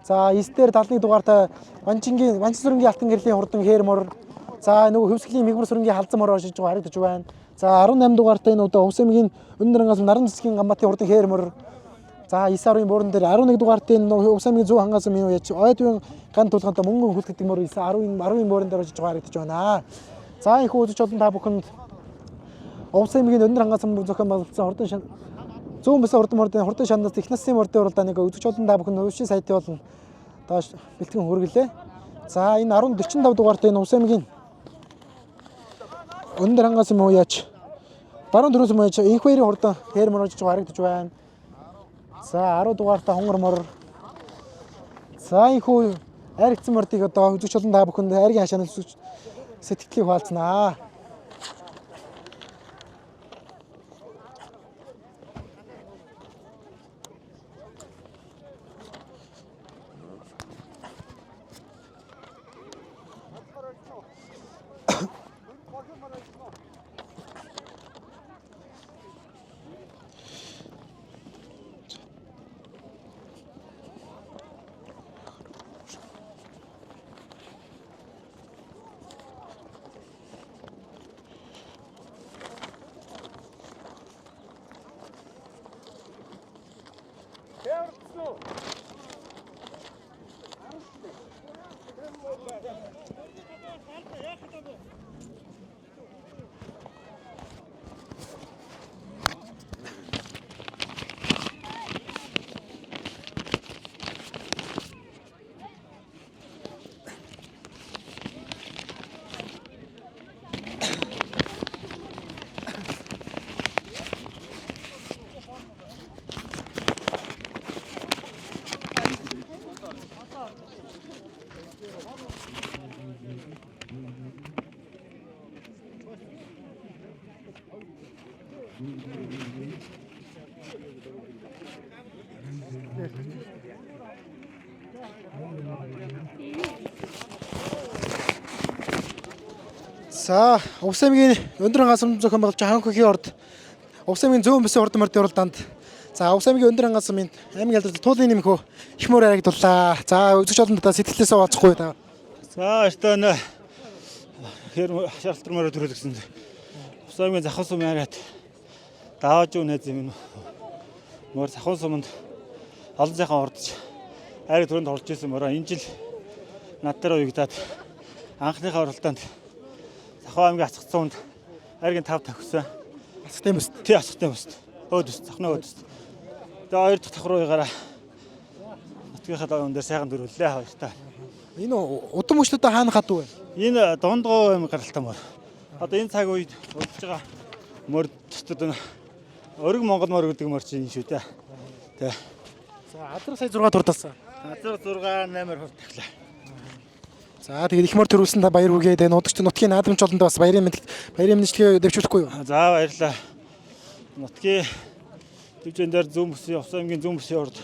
[SPEAKER 1] За 9 дээр 71 дугаартай Ванчин сүрэнгийн алтан гэрлийн хурдан хээр мөр. За нөгөө хөвсгөлийн мигмар сүрэнгийн халзан мөр оршиж байгаа харагдаж байна. За 18 дугаартай энэ одоо Увс аймгийн өндөр ангаас наран зэсгийн Ганбаатын хурдан хээр мөр. За 9-ын бууран дээр 11 дугаартай энэ Увс аймгийн зүүн хангаас минь яаж ойдын ган тулганд мөнгөн хүлт гэдэг мөр 9 10-ын бууран дээр очиж байгаа харагдаж байна. За их үзэж олон та бүхэнд Увс аймгийн өндөр хангаас зохион байгуулсан хурдан зүүн бүсийн хурдан мөрдийн хурдан шандас их насны мөрдийн уралдааныг үзэж олон та бүхэнд өвшин сайтын болон доош бэлтгэн хүргэлээ. За энэ 10:45 дугаартай энэ Увс аймгийн өндөр хангаас юм уу яаж баруун төрөөс юм яаж инх баярын хурдан хээр мөр очиж байгаа харагдаж байна. За 10 дугаартай хонгор мор. За энэхүү айргцсан мордыг одоо үзэгч олон та бүхэнд айргийн хашаанаас сэтгэлийг хуваалцнаа. За Увс аймгийн өндөр хангаас зохион байгуулж Ханхүхийн орд Увс аймгийн зөөн бүсийн хурдан мордын уралдаанд за Увс аймгийн өндөр ангаас сумын аймгийн алдарт туулын нэмхүү их мөр харагдууллаа. За үзэгч олон та сэтгэлээсээ хуваалцахгүй та.
[SPEAKER 2] За баяртай байна. Хэр шалтар морь төрөлгсөн. Увс аймгийн Завхан сум яриад давааж үнэ зэм мөр Завхан суманд олон сайхан ордож айр төрөнд орж исэн мороо энэ жил над дээр уягдаад анхныхаа оролдоонд Завхан аймгийн Ацх цуунд айргийн 5 тавьсан.
[SPEAKER 1] Асахтай юм өст.
[SPEAKER 2] Тий Ацхтай бүст. Өөд өст Завхны өөд өст. Тэгээ хоёр дахь давхар руугаараа нутгийнхаа дагуун дээр сайхан дөрвөлээ баяртай.
[SPEAKER 1] Энэ удам мөчлөдөө хаана хадуу вэ?
[SPEAKER 2] Энэ дундгоо юм гаралтай мор. Одоо энэ цаг үед удаж байгаа морь дотод энэ өрг Монгол морь гэдэг морь чинь шүү дээ. Тэ.
[SPEAKER 1] За адрах сая 6 дурдалсан.
[SPEAKER 2] Газар 6 8-аар хурд тавлаа.
[SPEAKER 1] За тэгээд их мөр төрүүлсэн та баяр хүргэе. Тэгээд нутагч нутгийн наадамч олондоо бас баярын мэнд баярын мэндчилгээ дэвшүүлэхгүй юу?
[SPEAKER 2] За баярлалаа. Нутгийн төвчөн дээр зүүн бүсийн Увс аймгийн зүүн бүсийн урд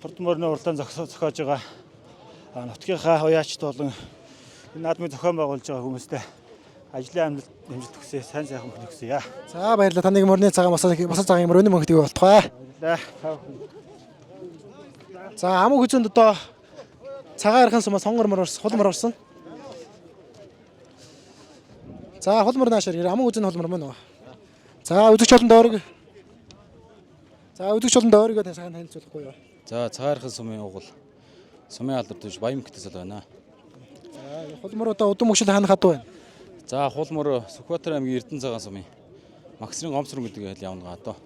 [SPEAKER 2] хурд морины уралдаан зохиож байгаа. Нутгийнхаа уяачд болон энэ наадмыг зохион байгуулж байгаа хүмүүстээ ажлын амжилт хэмжилт хүсье. Сайн сайхан бүхнийг хүсье.
[SPEAKER 1] За баярлалаа. Таныг мөрний цагаан босоо босоо цагаан мөр өнөр мөнхдөг болтугай.
[SPEAKER 2] Баярлалаа. Та бүхэн.
[SPEAKER 1] За амуу хүзүүнд одоо цагаан архан сумаа сонгор мөр орсон, хул мөр орсон. За хул мөр наашаар ирээ. Амуу хүзүүн хул мөр мөн үү? За үзэгч олонд ойрог. За үзэгч олонд ойргоо тань сайхан танилцуулахгүй юу?
[SPEAKER 3] За цагаархан сумын угал сумын алдар төш Баян мөхтөсөл байна.
[SPEAKER 1] За хул мөр одоо удам мөшөл хаана хадуу байна?
[SPEAKER 3] За хулмөр Сүхбаатар аймгийн Эрдэнэ цагаан сумын Максрын гомсрон гэдэг айл явна га одоо.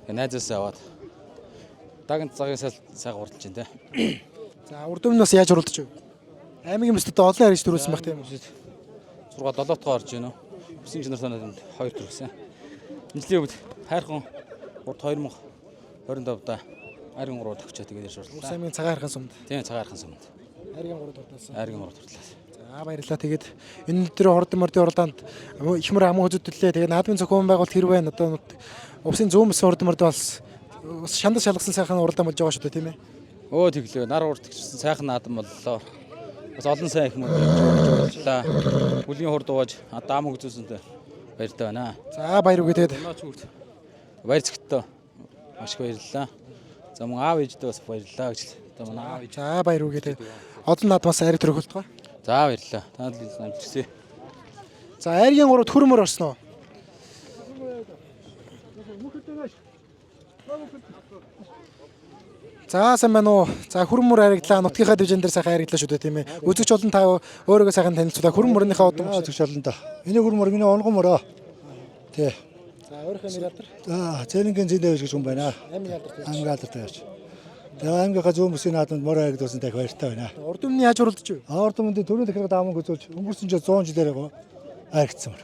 [SPEAKER 3] Тэгээ найзаасаа аваад дагнт цагийн сайг урдалж байна те.
[SPEAKER 1] За урд өмнө бас яаж уралдаж вэ? Аймгийн бүсдэд олон харигч төрүүлсэн байх тийм үү?
[SPEAKER 3] 6 7 дахь орж байна уу? Бүсийн инженер санаад 2 төрсөн. Энэ жилийн үед хайрхан урд 2025 да аргийн 3 төгчөө тэгээд ярьж
[SPEAKER 1] Ус
[SPEAKER 3] урлаа.
[SPEAKER 1] аймгийн цагаан архан сумд.
[SPEAKER 3] Тийм цагаархан сумд.
[SPEAKER 1] Аргийн 3 дурдсан.
[SPEAKER 3] Аргийн 3 турлаа.
[SPEAKER 1] За баярлалаа. Тэгээд энэ өдөр хурдан мордын уралдаанд их мөр аман хөзөдлөө. Тэгээд наадмын зохион байгуулалт хэрэг байна. Одоо увсын зүүн бүсийн хурдан морд бас бас шандас шалгасан сайхан уралдаан болж байгаа шүү дээ, тийм ээ.
[SPEAKER 3] Өө тэглээ. Нар урд тэгсэн сайхан наадам боллоо. Бас олон сайн их мөр явж боллоо. Бүлгийн хурд ууж одоо ам үзүүлсэнтэй баяртай байна.
[SPEAKER 1] За баяр үгүй тэгээд
[SPEAKER 3] Өнөөч үрд баяр зэгтээ маш их баярлалаа. За мөн аав ээждээ бас баярлалаа гэж л. Одоо манай аав ээж.
[SPEAKER 1] за баяр үгүй тэгээд олон наадмаас айр төрөх болтугай.
[SPEAKER 3] За баярлалаа. Танад л амжилт хүсье.
[SPEAKER 1] За айргийн 3 хөрмөр орсон уу? За сайн байна уу? За хөрмөр харагдлаа. Нутгийнхаа дивжин дээр сайхан харагдлаа шүү дээ, тийм ээ. Үзэгч олон та өөрийгөө сайхан танилцуулаа. Хөрмөр мөрнийхээ удам.
[SPEAKER 4] Үзэгч олондоо. Энэ хөр мөр миний онгон мөрөө. Тий.
[SPEAKER 1] За өөрийнхөө нэр алдар.
[SPEAKER 4] За Цэнэнгийн зэндээ гэж хүн байна.
[SPEAKER 1] Аймгийн алдар.
[SPEAKER 4] Аймгийн алдартай яаж. Тэгээ аймгийнхаа зүүн бүсийн наадамд мөр харагдуулсан так баяртай байна.
[SPEAKER 1] Урд өмнө яаж уралдаж вэ?
[SPEAKER 4] Ард түмэндийн төрийн дахиргад аман гүзүүлж өнгөрсөн жил 100 жилээр харагдсан мөр.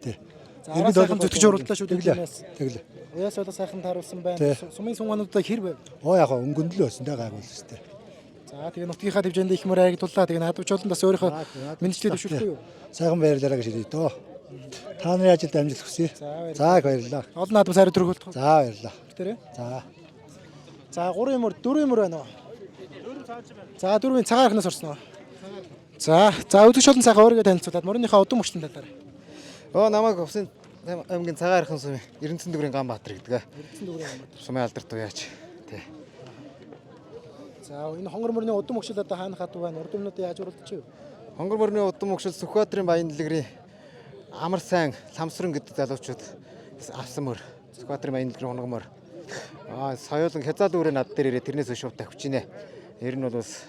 [SPEAKER 4] Тий.
[SPEAKER 1] За араа сайхан зүтгэж уралдлаа шүү дээ.
[SPEAKER 4] Тэглээ.
[SPEAKER 1] Тиймээс.
[SPEAKER 4] Тэглээ.
[SPEAKER 1] Уяас ойлго сайхан тааруулсан байна.
[SPEAKER 4] Тий.
[SPEAKER 1] Сумын сунгаануудаа хэр байв?
[SPEAKER 4] Оо яг өнгөнд л байсан да гайгүй л өстэй.
[SPEAKER 1] За тэгээ нутгийнхаа дивжинд их мөр харагдууллаа. Тэгээ наадвч олон бас өөрийнхөө мэдчлээ дэвшүүлэхгүй юу?
[SPEAKER 4] Сайхан баярлалаа гэж хэлье дөө. Та нарын ажилд амжилт хүсье.
[SPEAKER 1] баярлалаа.
[SPEAKER 4] За их баярлалаа.
[SPEAKER 1] Олон наадмаас хариу төрөх болтугай.
[SPEAKER 4] За баярлалаа.
[SPEAKER 1] Тэрээ.
[SPEAKER 4] За.
[SPEAKER 1] За 3 мөр 4 мөр байна уу? За дөрвийн цагаан архинаас орсон уу? За за үзэгч олон сайхан өөрийгөө танилцуулаад мөрнийхээ удам мөчлөн талаар.
[SPEAKER 5] Оо намайг Увсын аймгийн цагаан архан сумын Эрдэнэт дүгрийн Ганбаатар гэдэг.
[SPEAKER 1] Эрдэнэ дүгрийн Ганбаатар.
[SPEAKER 5] Сумын алдарт уяач. Тий.
[SPEAKER 1] За энэ хонгор мөрний удам мөчл одоо хаана хадуу байна? Урд өмнөд яаж уралдаж вэ?
[SPEAKER 5] Хонгор мөрний удам мөгшил Сүхбаатарын баян дэлгэрийн амар сайн ламсран гэдэг залуучууд авсан мөр. Сүхбаатарын баян дэлгэрийн унган мөр. Аа соёолон хязаал үүрээ над дээр ирээ тэрнээс хойш шууд тавьчихнэ. Ер нь бол бас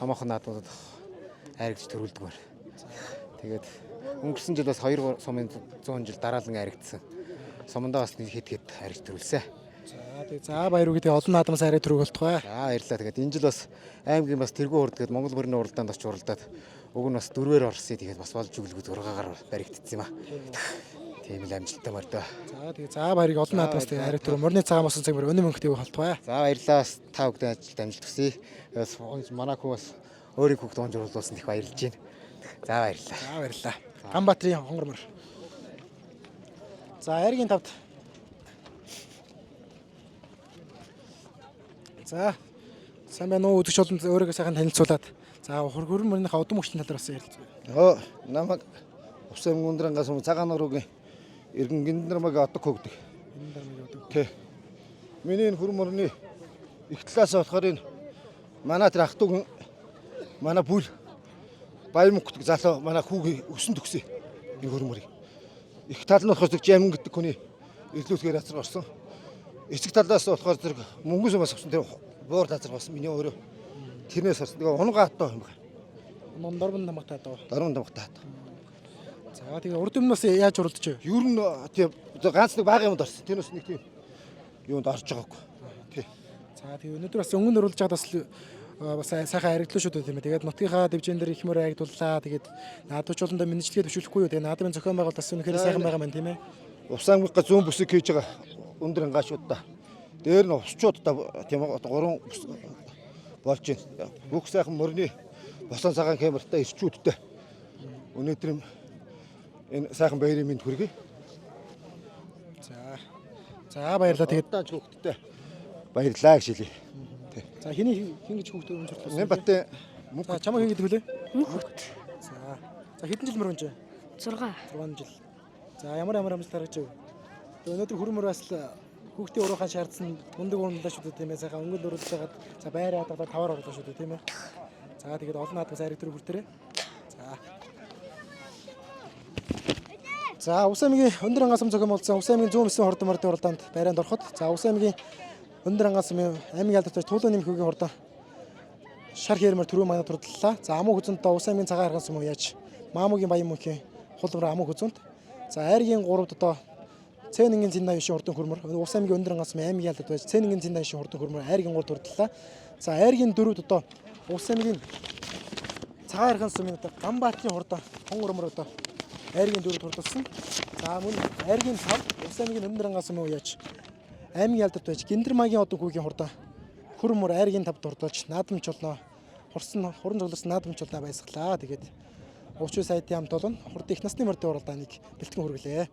[SPEAKER 5] хамаахан наадмуудад айрагч төрүүлдэг мөр. Тэгээд өнгөрсөн жил бас 2 сумын 100 жил дараалан айрагдсан. Сумандаа бас нэг хэд хэд айрагч төрүүлсэн.
[SPEAKER 1] За тэгээ за баяр үгүй тэгээ олон наадмаас хариу төрөх болтугай.
[SPEAKER 5] За баярлалаа. Тэгээд энэ жил бас аймгийн бас тэргүүн хурд гээд Монгол мөрний уралдаанд очиж уралдаад уг нь бас дөрвөөр орсон. Тэгээд бас болж өглөг 6-гаар баригдсан юм аа. Тийм л амжилттай мордоо.
[SPEAKER 1] За тэгээ за баярыг олон наадмаас тэгээ хариу төрөх мөрний цагаан босон цаг мөр өнөө мөнхтэй болтугай.
[SPEAKER 5] За баярлалаа. Бас та бүхэнд ажилд амжилт хүсье. Бас манай хүү бас өөрийн хүүхд унж урлуулсан их баярлж байна. За баярлалаа.
[SPEAKER 1] За баярлалаа. Ганбаатарын хонгор мөр. За айргийн тавд. За сайн байна уу үзэгч олон өөрийгөө сайхан танилцуулаад. За хөргөрн мөрнийхээ удам мөчлийн талаар бас ярилцъя.
[SPEAKER 6] Оо намайг Увс аймгийн Өндрангаас цагаан нуруугийн иргэн Гинднэрмаг отог хөгдөг.
[SPEAKER 1] Энэ дармыг явдаг.
[SPEAKER 6] Тэ. Миний энэ хөрмөрний их талаас болохоор энэ манай тэр ах トゥ манай бүл Баян мөнгө залуу манай хүүгийн өсөн төгсөн энэ хөрмөрийг. Их тал нь болохоор зэрэг жамин гэдэг хүний эрлүүлгээр газар орсон. Эцэг талаас болохоор зэрэг мөнгөн сумаас авсан тэр буур газар болсон миний өөрөө. Тэрнээс орсон. Тэгээ унгаа хатаа юм байна.
[SPEAKER 1] Ном дорбон намгатай доо.
[SPEAKER 6] Даруун дамгатай хатаа.
[SPEAKER 1] За тэгээ урд өмнөөс яаж уралдаж вэ?
[SPEAKER 6] Ер нь тийм ганц нэг бага юмд орсон. Тэр бас нэг тийм юунд орж байгаагүй. Тий.
[SPEAKER 1] За тэгээ өнөөдөр бас өнгөн уралдаж байхад бас бас сайхан харигдлаа шүү дээ тийм ээ. Тэгээд нутгийнхаа дивжин дээр их мөр харигдууллаа. Тэгээд наадвчуландаа мэнэжлэгээ төвшүүлэхгүй юу. Тэгээд наадмын зохион байгуулалт бас үнэхээр сайхан байгаа маань тийм ээ.
[SPEAKER 6] Ус аймгийн зүүн бүсийг хийж байгаа өндөр ангаашуудаа. Дээр нь усчуудаа тийм гурван бүс болж байна. Бүх сайхан мөрний босон цагаан камертай ирчүүдтэй. Өнөөдөр энэ сайхан баярын мэнд хүргэе.
[SPEAKER 1] За. За баярлалаа. Тэгээд
[SPEAKER 6] Тач хүүхдтэй баярлалаа гэж хэлье.
[SPEAKER 1] за хэний хин гэж хүүхдээ өмжөрлөө.
[SPEAKER 6] Нэмбатын мөнгө
[SPEAKER 1] За чамайг хин гэдэг вүлээ?
[SPEAKER 7] Мөнхөт.
[SPEAKER 1] За. За хэдэн жил мөрөнж?
[SPEAKER 7] 6.
[SPEAKER 1] 6 жил. За ямар ямар амжилт гаргаж вэ? Тэгээ өнөөдөр хөрмөр бас л хүүхдийн уруухан шаардсан мундаг уралдаа шүү дээ тийм ээ. Сайхан өнгөнд уралдаж хагаад за байраа хадгалаад таваар орлоо шүү дээ тийм ээ. За тэгээд олон наадмаас айраг төр хүртэрээ. За. За Ус аймгийн өндөр ангаас зохион байгуулсан Ус аймгийн зүүн бүсийн хордон мордын уралдаанд байранд ороход за Ус аймгийн өндөр ангаас аймгийн алдартай Тулуун нэмхүүгийн хурдан шар хэрмэр түрүү манад турдлаа. За амуу хүзэнт Ус аймгийн цагаан харган сум яаж Маамугийн баян мөнхийн хулмар амуу хүзэнт. За айргийн 3-д одоо Цэнэнгийн зин 89 хурдан хөрмөр Ус аймгийн өндөр ангаас аймгийн алдарт байж Цэнэнгийн зин 89 хурдан хөрмөр айргийн 3 турдлаа. За айргийн 4-д одоо Ус аймгийн цагаан харган сумын одоо Ганбаатарын хурдан хонгормор одоо айргийн 4-д турдалсан. За мөн айргийн 5 Ус аймгийн өндөр ангаас мөн яаж аймгийн алдарт байж Гиндэрмагийн одон хүүгийн хурдан хөрмөр айргийн 5 дурдуулж наадамч болноо. Хурсан хуран цугларсан наадамч болноо баясгалаа. Тэгээд Увчуу сайтын хамт олон хурд их насны мордын уралдааныг бэлтгэн хүргэлээ.